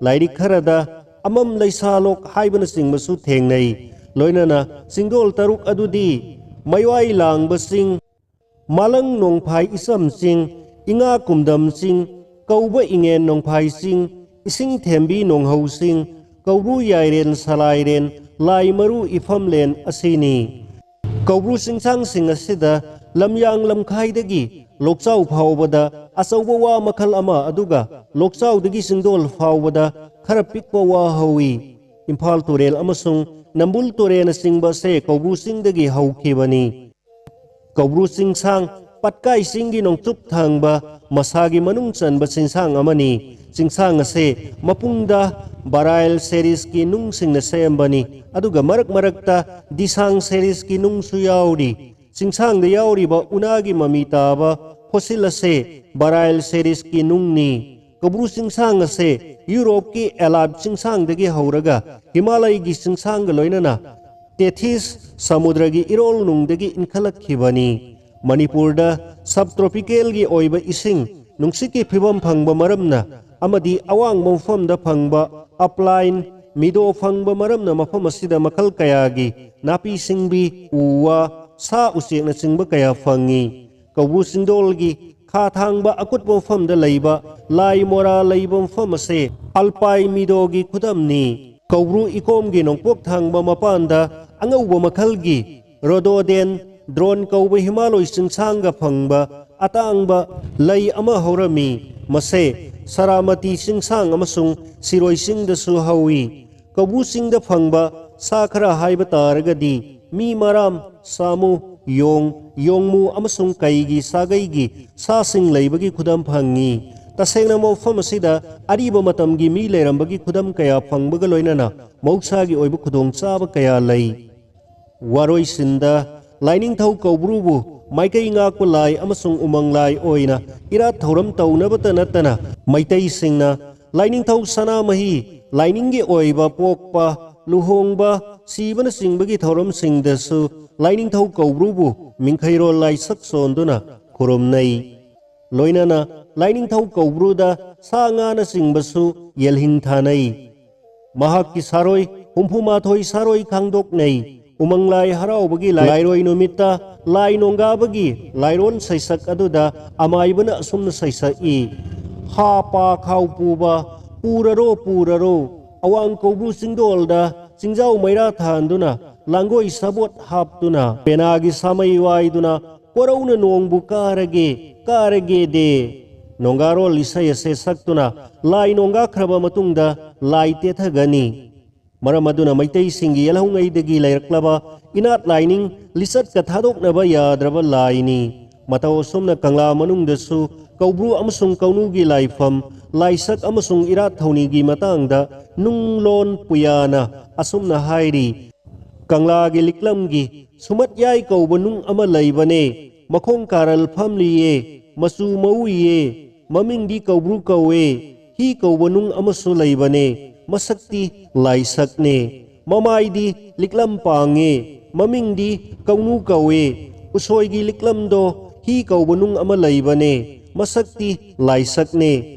ꯂꯥꯏꯔꯤꯛ ꯈꯔꯗ ꯑꯃꯝ ꯂꯩꯁꯥ ꯂꯣꯛ ꯍꯥꯏꯕꯅꯆꯤꯡꯕꯁꯨ ꯊꯦꯡꯅꯩ꯫ ꯂꯣꯏꯅꯅ ꯆꯤꯡꯗꯣꯜ ꯇꯔꯨꯛ ꯑꯗꯨꯗꯤ ꯃꯩꯋꯥꯏ ꯂꯥꯡꯕ ꯆꯤꯡ, ꯃꯥꯂꯪ ꯅꯣꯡꯐꯥꯏ ꯏꯆꯝ ꯆꯤꯡ, ꯏꯉꯥ ꯀꯨꯝꯗꯝ ꯆꯤꯡ, ꯀꯧꯕ ꯏꯉꯦꯟ ꯅꯣꯡꯐꯥꯏ ꯆꯤꯡ, ꯏꯁꯤꯡ ꯊꯦꯝꯕꯤ ꯅꯣꯡꯍꯧ ꯆꯤꯡ, ꯀꯧꯕ꯭ꯔꯨ ꯌꯥꯏꯔꯦꯟ ꯁꯂꯥꯏꯔꯦꯟ, ꯂꯥꯏ ꯃꯔꯨ ꯏꯐꯝꯂꯦꯟ ꯑꯁꯤꯅꯤ꯫ ꯀꯧꯕ꯭ꯔꯨ ꯆꯤꯡꯁꯥꯡꯁꯤꯡ ꯑꯁꯤꯗ ꯂꯝꯌꯥꯡ ꯂꯝꯈꯥꯏꯗꯒꯤ ꯂꯣꯛꯆꯥꯎ ꯐꯥꯎꯕꯗ ꯑꯆꯧꯕ ꯋꯥ ꯃꯈꯜ ꯑꯃ, ꯑꯗꯨꯒ ꯂꯣꯛꯆꯥꯎꯗꯒꯤ ꯆꯤꯡꯗꯣꯜ ꯐꯥꯎꯕꯗ ꯈꯔ ꯄꯤꯛꯄ ꯋꯥ ꯍꯧꯏ꯫ ꯏꯝꯐꯥꯜ ꯇꯨꯔꯦꯜ ꯑꯃꯁꯨꯡ ꯅꯝꯕꯨꯜ ꯇꯨꯔꯦꯜꯅꯆꯤꯡꯕ ꯑꯁꯦ ꯀꯧꯕ꯭ꯔꯨ ꯆꯤꯡꯗꯒꯤ ꯍꯧꯈꯤꯕꯅꯤ꯫ ꯀꯧꯕ꯭ꯔꯨ ꯆꯤꯡꯁꯥꯡ ꯄꯠꯀꯥꯏ ꯆꯤꯡꯒꯤ ꯅꯣꯡꯆꯨꯞ ꯊꯪꯕ ꯃꯁꯥꯒꯤ ꯃꯅꯨꯡ ꯆꯟꯕ ꯆꯤꯡꯁꯥꯡ ꯑꯃꯅꯤ꯫ ꯆꯤꯡꯁꯥꯡ ꯑꯁꯦ ꯃꯄꯨꯡꯗ ꯕꯔꯥꯏꯜ ꯁꯦꯔꯤꯁꯀꯤ ꯅꯨꯡꯁꯤꯡꯅ ꯁꯦꯝꯕꯅꯤ, ꯑꯗꯨꯒ ꯃꯔꯛ ꯃꯔꯛꯇ ꯗꯤꯁꯥꯡ ꯁꯦꯔꯤꯁꯀꯤ ꯅꯨꯡꯁꯨ ꯌꯥꯎꯔꯤ꯫ ꯆꯤꯡꯁꯥꯡꯗ ꯌꯥꯎꯔꯤꯕ ꯎꯅꯥꯒꯤ ꯃꯃꯤ ꯇꯥꯕ ꯐꯣꯁꯤꯜ ꯑꯁꯦ ꯕꯔꯥꯏꯜ ꯁꯦꯔꯤꯁꯀꯤ ꯅꯨꯡꯅꯤ꯫ ꯀꯧꯕ꯭ꯔꯨ ꯆꯤꯡꯁꯥꯡ ꯑꯁꯦ ꯌꯨꯔꯣꯞꯀꯤ ꯑꯦꯂꯥꯞ ꯆꯤꯡꯁꯥꯡꯗꯒꯤ ꯍꯧꯔꯒ ꯍꯤꯃꯥꯂꯌꯒꯤ ꯆꯤꯡꯁꯥꯡꯒ ꯂꯣꯏꯅꯅ ꯇꯦꯊꯤꯁ ꯁꯃꯨꯗ꯭ꯔꯒꯤ ꯏꯔꯣꯜ ꯅꯨꯡꯗꯒꯤ ꯏꯟꯈꯠꯂꯛꯈꯤꯕꯅꯤ꯫ ꯃꯅꯤꯄꯨꯔꯗ ꯁꯕ ꯇ꯭ꯔꯣꯄꯤꯀꯦꯜꯒꯤ ꯑꯣꯏꯕ ꯏꯁꯤꯡ ꯅꯨꯡꯁꯤꯠꯀꯤ ꯐꯤꯕꯝ ꯐꯪꯕ ꯃꯔꯝꯅ ꯑꯃꯗꯤ ꯑꯋꯥꯡꯕ ꯃꯐꯝꯗ ꯐꯪꯕ ꯑꯞꯂꯥꯏꯟ ꯃꯤꯗꯣ ꯐꯪꯕ ꯃꯔꯝꯅ ꯃꯐꯝ ꯑꯁꯤꯗ ꯃꯈꯜ ꯀꯌꯥꯒꯤ ꯅꯥꯄꯤ ꯁꯤꯡꯕꯤ, ꯎ ꯋꯥ, ꯁꯥ ꯎꯆꯦꯛꯅꯆꯤꯡꯕ ꯀꯌꯥ ꯐꯪꯏ꯫ ꯀꯧꯕ꯭ꯔꯨ ꯆꯤꯡꯗꯣꯜꯒꯤ ꯈꯥ ꯊꯥꯡꯕ ꯑꯀꯨꯠꯄ ꯃꯐꯝꯗ ꯂꯩꯕ ꯂꯥꯏ ꯃꯣꯔꯥ ꯂꯩꯕ ꯃꯐꯝ ꯑꯁꯦ ꯑꯜꯄꯥꯏ ꯃꯤꯗꯣꯒꯤ ꯈꯨꯗꯝꯅꯤ꯫ ꯀꯧꯕ꯭ꯔꯨ ꯏꯀꯣꯝꯒꯤ ꯅꯣꯡꯄꯣꯛ ꯊꯥꯡꯕ ꯃꯄꯥꯟꯗ ꯑꯉꯧꯕ ꯃꯈꯜꯒꯤ ꯔꯣꯗꯣꯗꯦꯟ ꯗ꯭ꯔꯣꯟ ꯀꯧꯕ ꯍꯤꯃꯥꯂꯣꯏ ꯆꯤꯡꯁꯥꯡꯒ ꯐꯪꯕ ꯑꯇꯥꯡꯕ ꯂꯩ ꯑꯃ ꯍꯧꯔꯝꯃꯤ꯫ ꯃꯁꯦ ꯁꯔꯥꯃꯇꯤ ꯆꯤꯡꯁꯥꯡ ꯑꯃꯁꯨꯡ ꯁꯤꯔꯣꯏ ꯆꯤꯡꯗꯁꯨ ꯍꯧꯏ꯫ ꯀꯧꯕ꯭ꯔꯨ ꯆꯤꯡꯗ ꯐꯪꯕ ꯁꯥ ꯈꯔ ꯍꯥꯏꯕ ꯇꯥꯔꯒꯗꯤ ꯃꯤ ꯃꯔꯥꯝ, ꯁꯥꯃꯨ, ꯌꯣꯡ, ꯌꯣꯡꯃꯨ ꯑꯃꯁꯨꯡ ꯀꯩꯒꯤ ꯁꯥꯒꯩꯒꯤ ꯁꯥꯁꯤꯡ ꯂꯩꯕꯒꯤ ꯈꯨꯗꯝ ꯐꯪꯏ꯫ ꯇꯁꯦꯡꯅ ꯃꯐꯝ ꯑꯁꯤꯗ ꯑꯔꯤꯕ ꯃꯇꯝꯒꯤ ꯃꯤ ꯂꯩꯔꯝꯕꯒꯤ ꯈꯨꯗꯝ ꯀꯌꯥ ꯐꯪꯕꯒ ꯂꯣꯏꯅꯅ ꯃꯍꯧꯁꯥꯒꯤ ꯑꯣꯏꯕ ꯈꯨꯗꯣꯡꯆꯥꯕ ꯀꯌꯥ ꯂꯩ꯫ ꯋꯥꯔꯣꯏꯁꯤꯟꯗ ꯂꯥꯏꯅꯤꯡꯊꯧ ꯀꯧꯕ꯭ꯔꯨꯕꯨ ꯃꯥꯏꯀꯩ ꯉꯥꯛꯄ ꯂꯥꯏ ꯑꯃꯁꯨꯡ ꯎꯃꯪ ꯂꯥꯏ ꯑꯣꯏꯅ ꯏꯔꯥꯠ ꯊꯧꯔꯝ ꯇꯧꯅꯕꯇ ꯅꯠꯇꯅ ꯃꯩꯇꯩꯁꯤꯡꯅ ꯂꯥꯏꯅꯤꯡꯊꯧ ꯁꯅꯥꯃꯍꯤ ꯂꯥꯏꯅꯤꯡꯒꯤ ꯑꯣꯏꯕ ꯄꯣꯛꯄ, ꯂꯨꯍꯣꯡꯕ, ꯁꯤꯕꯅꯆꯤꯡꯕꯒꯤ ꯊꯧꯔꯝꯁꯤꯡꯗꯁꯨ ꯂꯥꯏꯅꯤꯡꯊꯧ ꯀꯧꯕ꯭ꯔꯨꯕꯨ ꯃꯤꯡꯈꯩꯔꯣꯜ ꯂꯥꯏꯁꯛ ꯁꯣꯟꯗꯨꯅ ꯈꯨꯔꯨꯝꯅꯩ꯫ ꯂꯣꯏꯅꯅ ꯂꯥꯏꯅꯤꯡꯊꯧ ꯀꯧꯕ꯭ꯔꯨꯗ ꯁꯥ ꯉꯥꯅꯆꯤꯡꯕꯁꯨ ꯌꯦꯜꯍꯤꯡ ꯊꯥꯅꯩ꯫ ꯃꯍꯥꯛꯀꯤ ꯁꯥꯔꯣꯏ ꯍꯨꯝꯐꯨ ꯃꯥꯊꯣꯏ ꯁꯥꯔꯣꯏ ꯈꯥꯡꯗꯣꯛꯅꯩ꯫ ꯎꯃꯪ ꯂꯥꯏ ꯍꯔꯥꯎꯕꯒꯤ ꯂꯥꯏꯔꯣꯏ ꯅꯨꯃꯤꯠꯇ ꯂꯥꯏ ꯅꯣꯡꯒꯥꯕꯒꯤ ꯂꯥꯏꯔꯣꯟ ꯁꯩꯁꯛ ꯑꯗꯨꯗ ꯑꯃꯥꯏꯕꯅ ꯑꯁꯨꯝꯅ ꯁꯩꯁꯛꯏ, "ꯍꯥ ꯄꯥ ꯈꯥꯎ ꯄꯨꯕ, ꯄꯨꯔꯔꯣ, ꯄꯨꯔꯔꯣ, ꯑꯋꯥꯡ ꯀꯧꯕ꯭ꯔꯨ ꯆꯤꯡꯗꯣꯜꯗ ꯆꯤꯡꯖꯥꯎ ꯃꯩꯔꯥ ꯊꯥꯟꯗꯨꯅ, ꯂꯥꯡꯒꯣꯏ ꯁꯥꯕꯣꯠ ꯍꯥꯞꯇꯨꯅ, ꯄꯦꯅꯥꯒꯤ ꯁꯥꯃꯩ ꯋꯥꯏꯗꯨꯅ, ꯀꯣꯔꯧꯅ ꯅꯣꯡꯕꯨ ꯀꯥꯔꯒꯦ, ꯀꯥꯔꯒꯦꯗꯦ"꯫ ꯅꯣꯡꯒꯥꯔꯣꯜ ꯏꯁꯩ ꯑꯁꯦ ꯁꯛꯇꯨꯅ ꯂꯥꯏ ꯅꯣꯡꯒꯥꯈ꯭ꯔꯕ ꯃꯇꯨꯡꯗ ꯂꯥꯏ ꯇꯦꯊꯒꯅꯤ꯫ ꯃꯔꯝ ꯑꯗꯨꯅ ꯃꯩꯇꯩꯁꯤꯡꯒꯤ ꯌꯦꯜꯍꯧꯉꯩꯗꯒꯤ ꯂꯩꯔꯛꯂꯕ ꯏꯅꯥꯠ ꯂꯥꯏꯅꯤꯡ ꯂꯤꯆꯠꯀ ꯊꯥꯗꯣꯛꯅꯕ ꯌꯥꯗ꯭ꯔꯕ ꯂꯥꯏꯅꯤ꯫ ꯃꯇꯧ ꯑꯁꯨꯝꯅ ꯀꯪꯂꯥ ꯃꯅꯨꯡꯗꯁꯨ ꯀꯧꯕ꯭ꯔꯨ ꯑꯃꯁꯨꯡ ꯀꯧꯅꯨꯒꯤ ꯂꯥꯏꯐꯝ, ꯂꯥꯏꯁꯛ ꯑꯃꯁꯨꯡ ꯏꯔꯥꯠ ꯊꯧꯅꯤꯒꯤ ꯃꯇꯥꯡꯗ ꯅꯨꯡꯂꯣꯟ ꯄꯨꯌꯥꯅ ꯑꯁꯨꯝꯅ ꯍꯥꯏꯔꯤ, "ꯀꯪꯂꯥꯒꯤ ꯂꯤꯛꯂꯝꯒꯤ ꯁꯨꯃꯠꯌꯥꯏ ꯀꯧꯕ ꯅꯨꯡ ꯑꯃ ꯂꯩꯕꯅꯦ꯫ ꯃꯈꯣꯡ ꯀꯥꯔꯜ ꯐꯝꯂꯤꯌꯦ, ꯃꯆꯨ ꯃꯧꯏꯌꯦ, ꯃꯃꯤꯡꯗꯤ ꯀꯧꯕ꯭ꯔꯨ ꯀꯧꯋꯦ꯫ ꯍꯤ ꯀꯧꯕ ꯅꯨꯡ ꯑꯃꯁꯨ ꯂꯩꯕꯅꯦ꯫ ꯃꯁꯛꯇꯤ ꯂꯥꯏꯁꯛꯅꯦ꯫ ꯃꯃꯥꯏꯗꯤ ꯂꯤꯛꯂꯝ ꯄꯥꯡꯉꯦ꯫ ꯃꯃꯤꯡꯗꯤ ꯀꯧꯅꯨ ꯀꯧꯋꯦ꯫ ꯎꯁꯣꯏꯒꯤ ꯂꯤꯛꯂꯝꯗꯣ ꯍꯤ ꯀꯧꯕ ꯅꯨꯡ ꯑꯃ ꯂꯩꯕꯅꯦ꯫ ꯃꯁꯛꯇꯤ ꯂꯥꯏꯁꯛꯅꯦ꯫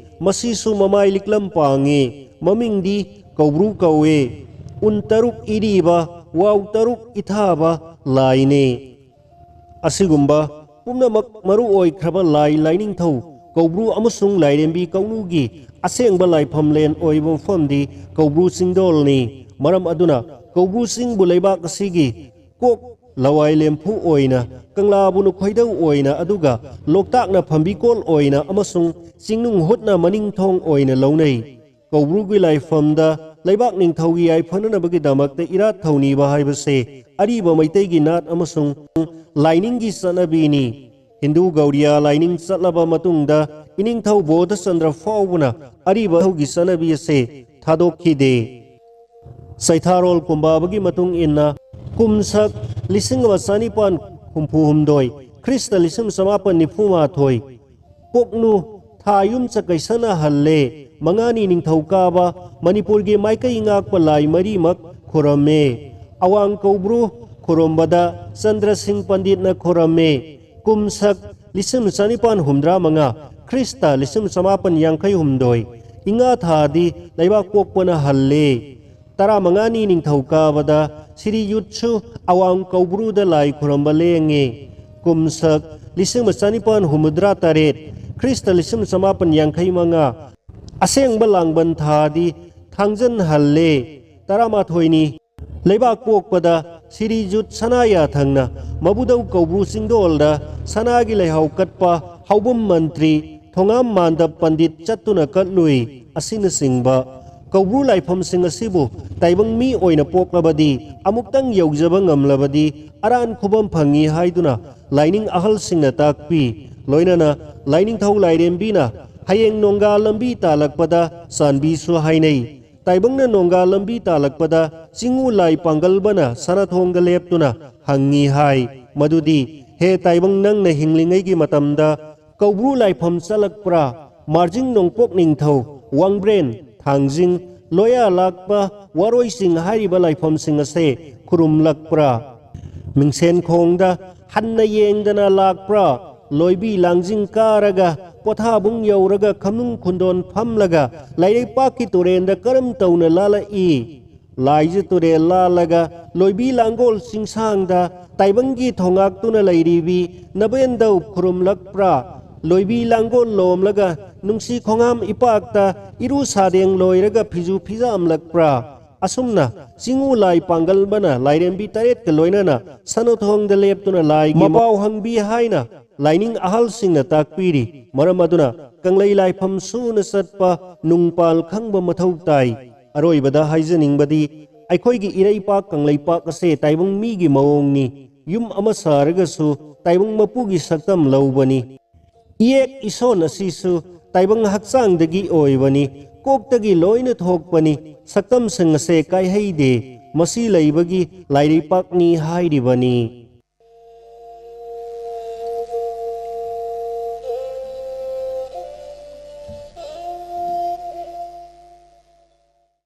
ꯃꯁꯤꯁꯨ ꯃꯃꯥꯏ ꯂꯤꯛꯂꯝ ꯄꯥꯡꯉꯦ꯫ ꯃꯃꯤꯡꯗꯤ ꯀꯧꯕ꯭ꯔꯨ ꯀꯧꯋꯦ꯫ ꯎꯟ ꯇꯔꯨꯛ ꯏꯔꯤꯕ, ꯋꯥꯎ ꯇꯔꯨꯛ ꯏꯊꯥꯕ ꯂꯥꯏꯅꯦ꯫ ꯑꯁꯤꯒꯨꯝꯕ ꯄꯨꯝꯅꯃꯛ ꯃꯔꯨ ꯑꯣꯏꯈ꯭ꯔꯕ ꯂꯥꯏ ꯂꯥꯏꯅꯤꯡꯊꯧ ꯀꯧꯕ꯭ꯔꯨ ꯑꯃꯁꯨꯡ ꯂꯥꯏꯔꯦꯝꯕꯤ ꯀꯧꯅꯨꯒꯤ ꯑꯁꯦꯡꯕ ꯂꯥꯏꯐꯝꯂꯦꯟ ꯑꯣꯏꯕ ꯃꯐꯝꯗꯤ ꯀꯧꯕ꯭ꯔꯨ ꯆꯤꯡꯗꯣꯜꯅꯤ꯫ ꯃꯔꯝ ꯑꯗꯨꯅ ꯀꯧꯕ꯭ꯔꯨ ꯆꯤꯡꯕꯨ ꯂꯩꯕꯥꯛ ꯑꯁꯤꯒꯤ ꯀꯣꯛ ꯂꯋꯥꯏ ꯂꯦꯝꯐꯨ ꯑꯣꯏꯅ, ꯀꯪꯂꯥꯕꯨ ꯅꯨꯈꯣꯏꯗꯧ ꯑꯣꯏꯅ, ꯑꯗꯨꯒ ꯂꯣꯛꯇꯥꯛꯅ ꯐꯝꯕꯤꯀꯣꯜ ꯑꯣꯏꯅ ꯑꯃꯁꯨꯡ ꯆꯤꯡꯅꯨꯡ ꯍꯨꯠꯅ ꯃꯅꯤꯡꯊꯣꯡ ꯑꯣꯏꯅ ꯂꯧꯅꯩ꯫ ꯀꯧꯕ꯭ꯔꯨꯒꯤ ꯂꯥꯏꯐꯝꯗ ꯂꯩꯕꯥꯛ ꯅꯤꯡꯊꯧꯒꯤ ꯌꯥꯏꯐꯅꯅꯕꯒꯤꯗꯃꯛꯇ ꯏꯔꯥꯠ ꯊꯧꯅꯤꯕ ꯍꯥꯏꯕꯁꯦ ꯑꯔꯤꯕ ꯃꯩꯇꯩꯒꯤ ꯅꯥꯠ ꯑꯃꯁꯨꯡ ꯂꯥꯏꯅꯤꯡꯒꯤ ꯆꯠꯅꯕꯤꯅꯤ꯫ ꯍꯤꯟꯗꯨ ꯒꯧꯔꯤꯌꯥ ꯂꯥꯏꯅꯤꯡ ꯆꯠꯂꯕ ꯃꯇꯨꯡꯗ ꯏꯅꯤꯡꯊꯧ ꯕꯣꯙꯆꯟꯗ꯭ꯔ ꯐꯥꯎꯕꯅ ꯑꯔꯤꯕ ꯅꯤꯡꯊꯧꯒꯤ ꯆꯠꯅꯕꯤ ꯑꯁꯦ ꯊꯥꯗꯣꯛꯈꯤꯗꯦ꯫ ꯆꯩꯊꯥꯔꯣꯜ ꯀꯨꯝꯕꯥꯕꯒꯤ ꯃꯇꯨꯡ ꯏꯟꯅ, ꯀꯨꯝꯁꯛ ꯂꯤꯁꯤꯡ ꯑꯃ ꯆꯅꯤꯄꯥꯟ ꯍꯨꯝꯐꯨ ꯍꯨꯝꯗꯣꯏ, ꯈ꯭ꯔꯤꯁꯇ ꯂꯤꯁꯤꯡ ꯆꯃꯥꯄꯟ ꯅꯤꯐꯨ ꯃꯥꯊꯣꯏ, ꯄꯣꯛꯅꯨ ꯊꯥ ꯌꯨꯝ ꯆꯀꯩꯁꯅ ꯍꯜꯂꯦ꯫ ꯃꯉꯥꯅꯤ ꯅꯤꯡꯊꯧꯀꯥꯕ ꯃꯅꯤꯄꯨꯔꯒꯤ ꯃꯥꯏꯀꯩ ꯉꯥꯛꯄ ꯂꯥꯏ ꯃꯔꯤꯃꯛ ꯈꯨꯔꯝꯃꯦ꯫ ꯑꯋꯥꯡ ꯀꯧꯕ꯭ꯔꯨ ꯈꯨꯔꯨꯝꯕꯗ ꯆꯟꯗ꯭ꯔ ꯁꯤꯡ ꯄꯟꯗꯤꯠꯅ ꯈꯨꯔꯝꯃꯦ꯫ ꯀꯨꯝꯁꯛ ꯂꯤꯁꯤꯡ ꯆꯅꯤꯄꯥꯟ ꯍꯨꯝꯗ꯭ꯔꯥ ꯃꯉꯥ, ꯈ꯭ꯔꯤꯁꯇ ꯂꯤꯁꯤꯡ ꯆꯃꯥꯄꯟ ꯌꯥꯡꯈꯩ ꯍꯨꯝꯗꯣꯏ, ꯏꯉꯥ ꯊꯥꯗꯤ ꯂꯩꯕꯥꯛ ꯄꯣꯛꯄꯅ ꯍꯜꯂꯦ꯫ ꯇꯔꯥꯃꯉꯥꯅꯤ ꯅꯤꯡꯊꯧꯀꯥꯕꯗ ꯁꯤꯔꯤ ꯌꯨꯠꯁꯨ ꯑꯋꯥꯡ ꯀꯧꯕ꯭ꯔꯨꯗ ꯂꯥꯏ ꯈꯨꯔꯝꯕ ꯂꯦꯡꯉꯦ꯫ ꯀꯨꯝꯁꯛ ꯂꯤꯁꯤꯡ ꯑꯃ ꯆꯅꯤꯄꯥꯟ ꯍꯨꯝꯐꯨꯇꯔꯥ ꯇꯔꯦꯠ, ꯈ꯭ꯔꯤꯁꯇ ꯂꯤꯁꯤꯡ ꯑꯃ ꯆꯃꯥꯄꯟ ꯌꯥꯡꯈꯩ ꯃꯉꯥ, ꯑꯁꯦꯡꯕ ꯂꯥꯡꯕꯟ ꯊꯥꯗꯤ ꯊꯥꯡꯖꯟ ꯍꯜꯂꯦ꯫ ꯇꯔꯥꯃꯥꯊꯣꯏꯅꯤ ꯂꯩꯕꯥꯛ ꯄꯣꯛꯄꯗ ꯁꯤꯔꯤ ꯌꯨꯠ ꯁꯅꯥ ꯌꯥꯊꯪꯅ ꯃꯕꯨꯗꯧ ꯀꯧꯕ꯭ꯔꯨ ꯆꯤꯡꯗꯣꯜꯗ ꯁꯅꯥꯒꯤ ꯂꯩꯍꯥꯎ ꯀꯠꯄ ꯍꯥꯎꯕꯝ ꯃꯟꯇ꯭ꯔꯤ ꯊꯣꯉꯥꯝ ꯃꯥꯟꯗꯞ ꯄꯟꯗꯤꯠ ꯆꯠꯇꯨꯅ ꯀꯠꯂꯨꯏ꯫ ꯑꯁꯤꯅꯆꯤꯡꯕ ꯀꯧꯕ꯭ꯔꯨ ꯂꯥꯏꯐꯝꯁꯤꯡ ꯑꯁꯤꯕꯨ ꯇꯥꯏꯕꯪ ꯃꯤ ꯑꯣꯏꯅ ꯄꯣꯛꯂꯕꯗꯤ, ꯑꯃꯨꯛꯇꯪ ꯌꯧꯖꯕ ꯉꯝꯂꯕꯗꯤ ꯑꯔꯥꯟ ꯈꯨꯕꯝ ꯐꯪꯏ ꯍꯥꯏꯗꯨꯅ ꯂꯥꯏꯅꯤꯡ ꯑꯍꯜꯁꯤꯡꯅ ꯇꯥꯛꯄꯤ꯫ ꯂꯣꯏꯅꯅ ꯂꯥꯏꯅꯤꯡꯊꯧ ꯂꯥꯏꯔꯦꯝꯕꯤꯅ ꯍꯌꯦꯡ ꯅꯣꯡꯒꯥ ꯂꯝꯕꯤ ꯇꯥꯜꯂꯛꯄꯗ ꯆꯥꯟꯕꯤꯁꯨ ꯍꯥꯏꯅꯩ꯫ ꯇꯥꯏꯕꯪꯅ ꯅꯣꯡꯒꯥ ꯂꯝꯕꯤ ꯇꯥꯜꯂꯛꯄꯗ ꯆꯤꯡꯉꯨ ꯂꯥꯏ ꯄꯥꯡꯒꯜꯕꯅ ꯁꯅꯥꯊꯣꯡꯗ ꯂꯦꯞꯇꯨꯅ ꯍꯪꯉꯤ ꯍꯥꯏ꯫ ꯃꯗꯨꯗꯤ, "ꯍꯦ ꯇꯥꯏꯕꯪ, ꯅꯪꯅ ꯍꯤꯡꯂꯤꯉꯩꯒꯤ ꯃꯇꯝꯗ ꯀꯧꯕ꯭ꯔꯨ ꯂꯥꯏꯐꯝ ꯆꯠꯂꯛꯄ꯭ꯔꯥ? ꯃꯥꯔꯖꯤꯡ ꯅꯣꯡꯄꯣꯛ ꯅꯤꯡꯊꯧ, ꯋꯥꯡꯕ꯭ꯔꯦꯟ, ꯊꯥꯡꯖꯤꯡ, ꯂꯣꯌꯥ ꯂꯥꯛꯄ, ꯋꯥꯔꯣꯏꯁꯤꯡ ꯍꯥꯏꯔꯤꯕ ꯂꯥꯏꯐꯝꯁꯤꯡ ꯑꯁꯦ ꯈꯨꯔꯨꯝꯂꯛꯄ꯭ꯔꯥ?" ꯃꯤꯡꯁꯦꯟ ꯈꯣꯡꯗ ꯍꯟꯅ ꯌꯦꯡꯗꯅ ꯂꯥꯛꯄ꯭ꯔꯥ? ꯂꯣꯏꯕꯤ ꯂꯥꯡꯖꯤꯡ ꯀꯥꯔꯒ, ꯄꯣꯊꯥꯕꯨꯡ ꯌꯧꯔꯒ, ꯈꯝꯅꯨꯡ ꯈꯨꯟꯗꯣꯟ ꯐꯝꯂꯒ, ꯂꯥꯏꯔꯩꯄꯥꯛꯀꯤ ꯇꯨꯔꯦꯟꯗ ꯀꯔꯝ ꯇꯧꯅ ꯂꯥꯜꯂꯛꯏ? ꯂꯥꯏꯖ ꯇꯨꯔꯦꯜ ꯂꯥꯜꯂꯒ, ꯂꯣꯏꯕꯤ ꯂꯥꯡꯒꯣꯜ ꯆꯤꯡꯁꯥꯡꯗ, ꯇꯥꯏꯕꯪꯒꯤ ꯊꯣꯉꯥꯛꯇꯨꯅ ꯂꯩꯔꯤꯕꯤ ꯅꯕꯦꯟꯗꯧ ꯈꯨꯔꯨꯝꯂꯛꯄ꯭ꯔꯥ? ꯂꯣꯏꯕꯤ ꯂꯥꯡꯒꯣꯜ ꯂꯣꯝꯂꯒ, ꯅꯨꯡꯁꯤ ꯈꯣꯡꯉꯥꯝ ꯏꯄꯥꯛꯇ, ꯏꯔꯨ ꯁꯥꯗꯦꯡ ꯂꯣꯏꯔꯒ ꯐꯤꯖꯨ ꯐꯤꯖꯥꯝꯂꯛꯄ꯭ꯔꯥ? ꯑꯁꯨꯝꯅ ꯆꯤꯡꯉꯨ ꯂꯥꯏ ꯄꯥꯡꯒꯜꯕꯅ ꯂꯥꯏꯔꯦꯝꯕꯤ ꯇꯔꯦꯠꯀ ꯂꯣꯏꯅꯅ ꯁꯅꯥꯊꯣꯡꯗ ꯂꯦꯞꯇꯨꯅ ꯂꯥꯏꯒꯤ ꯃꯄꯥꯎ ꯍꯪꯕꯤ ꯍꯥꯏꯅ ꯂꯥꯏꯅꯤꯡ ꯑꯍꯜꯁꯤꯡꯅ ꯇꯥꯛꯄꯤꯔꯤ꯫ ꯃꯔꯝ ꯑꯗꯨꯅ ꯀꯪꯂꯩ ꯂꯥꯏꯐꯝ ꯁꯨꯅ ꯆꯠꯄ ꯅꯨꯡꯄꯥꯜ ꯈꯪꯕ ꯃꯊꯧ ꯇꯥꯏ꯫ ꯑꯔꯣꯏꯕꯗ ꯍꯥꯏꯖꯅꯤꯡꯕꯗꯤ, ꯑꯩꯈꯣꯏꯒꯤ ꯏꯔꯩꯄꯥꯛ ꯀꯪꯂꯩꯄꯥꯛ ꯑꯁꯦ ꯇꯥꯏꯕꯪ ꯃꯤꯒꯤ ꯃꯑꯣꯡꯅꯤ꯫ ꯌꯨꯝ ꯑꯃ ꯁꯥꯔꯒꯁꯨ ꯇꯥꯏꯕꯪ ꯃꯄꯨꯒꯤ ꯁꯛꯇꯝ ꯂꯧꯕꯅꯤ꯫ ꯏꯌꯦꯛ ꯏꯁꯣꯟ ꯑꯁꯤꯁꯨ ꯇꯥꯏꯕꯪ ꯍꯛꯆꯥꯡꯗꯒꯤ ꯑꯣꯏꯕꯅꯤ, ꯀꯣꯛꯇꯒꯤ ꯂꯣꯏꯅ ꯊꯣꯛꯄꯅꯤ꯫ ꯁꯛꯇꯝꯁꯤꯡ ꯑꯁꯦ ꯀꯥꯏꯍꯩꯗꯦ, ꯃꯁꯤ ꯂꯩꯕꯒꯤ ꯂꯥꯏꯔꯩꯄꯥꯛꯅꯤ ꯍꯥꯏꯔꯤꯕꯅꯤ꯫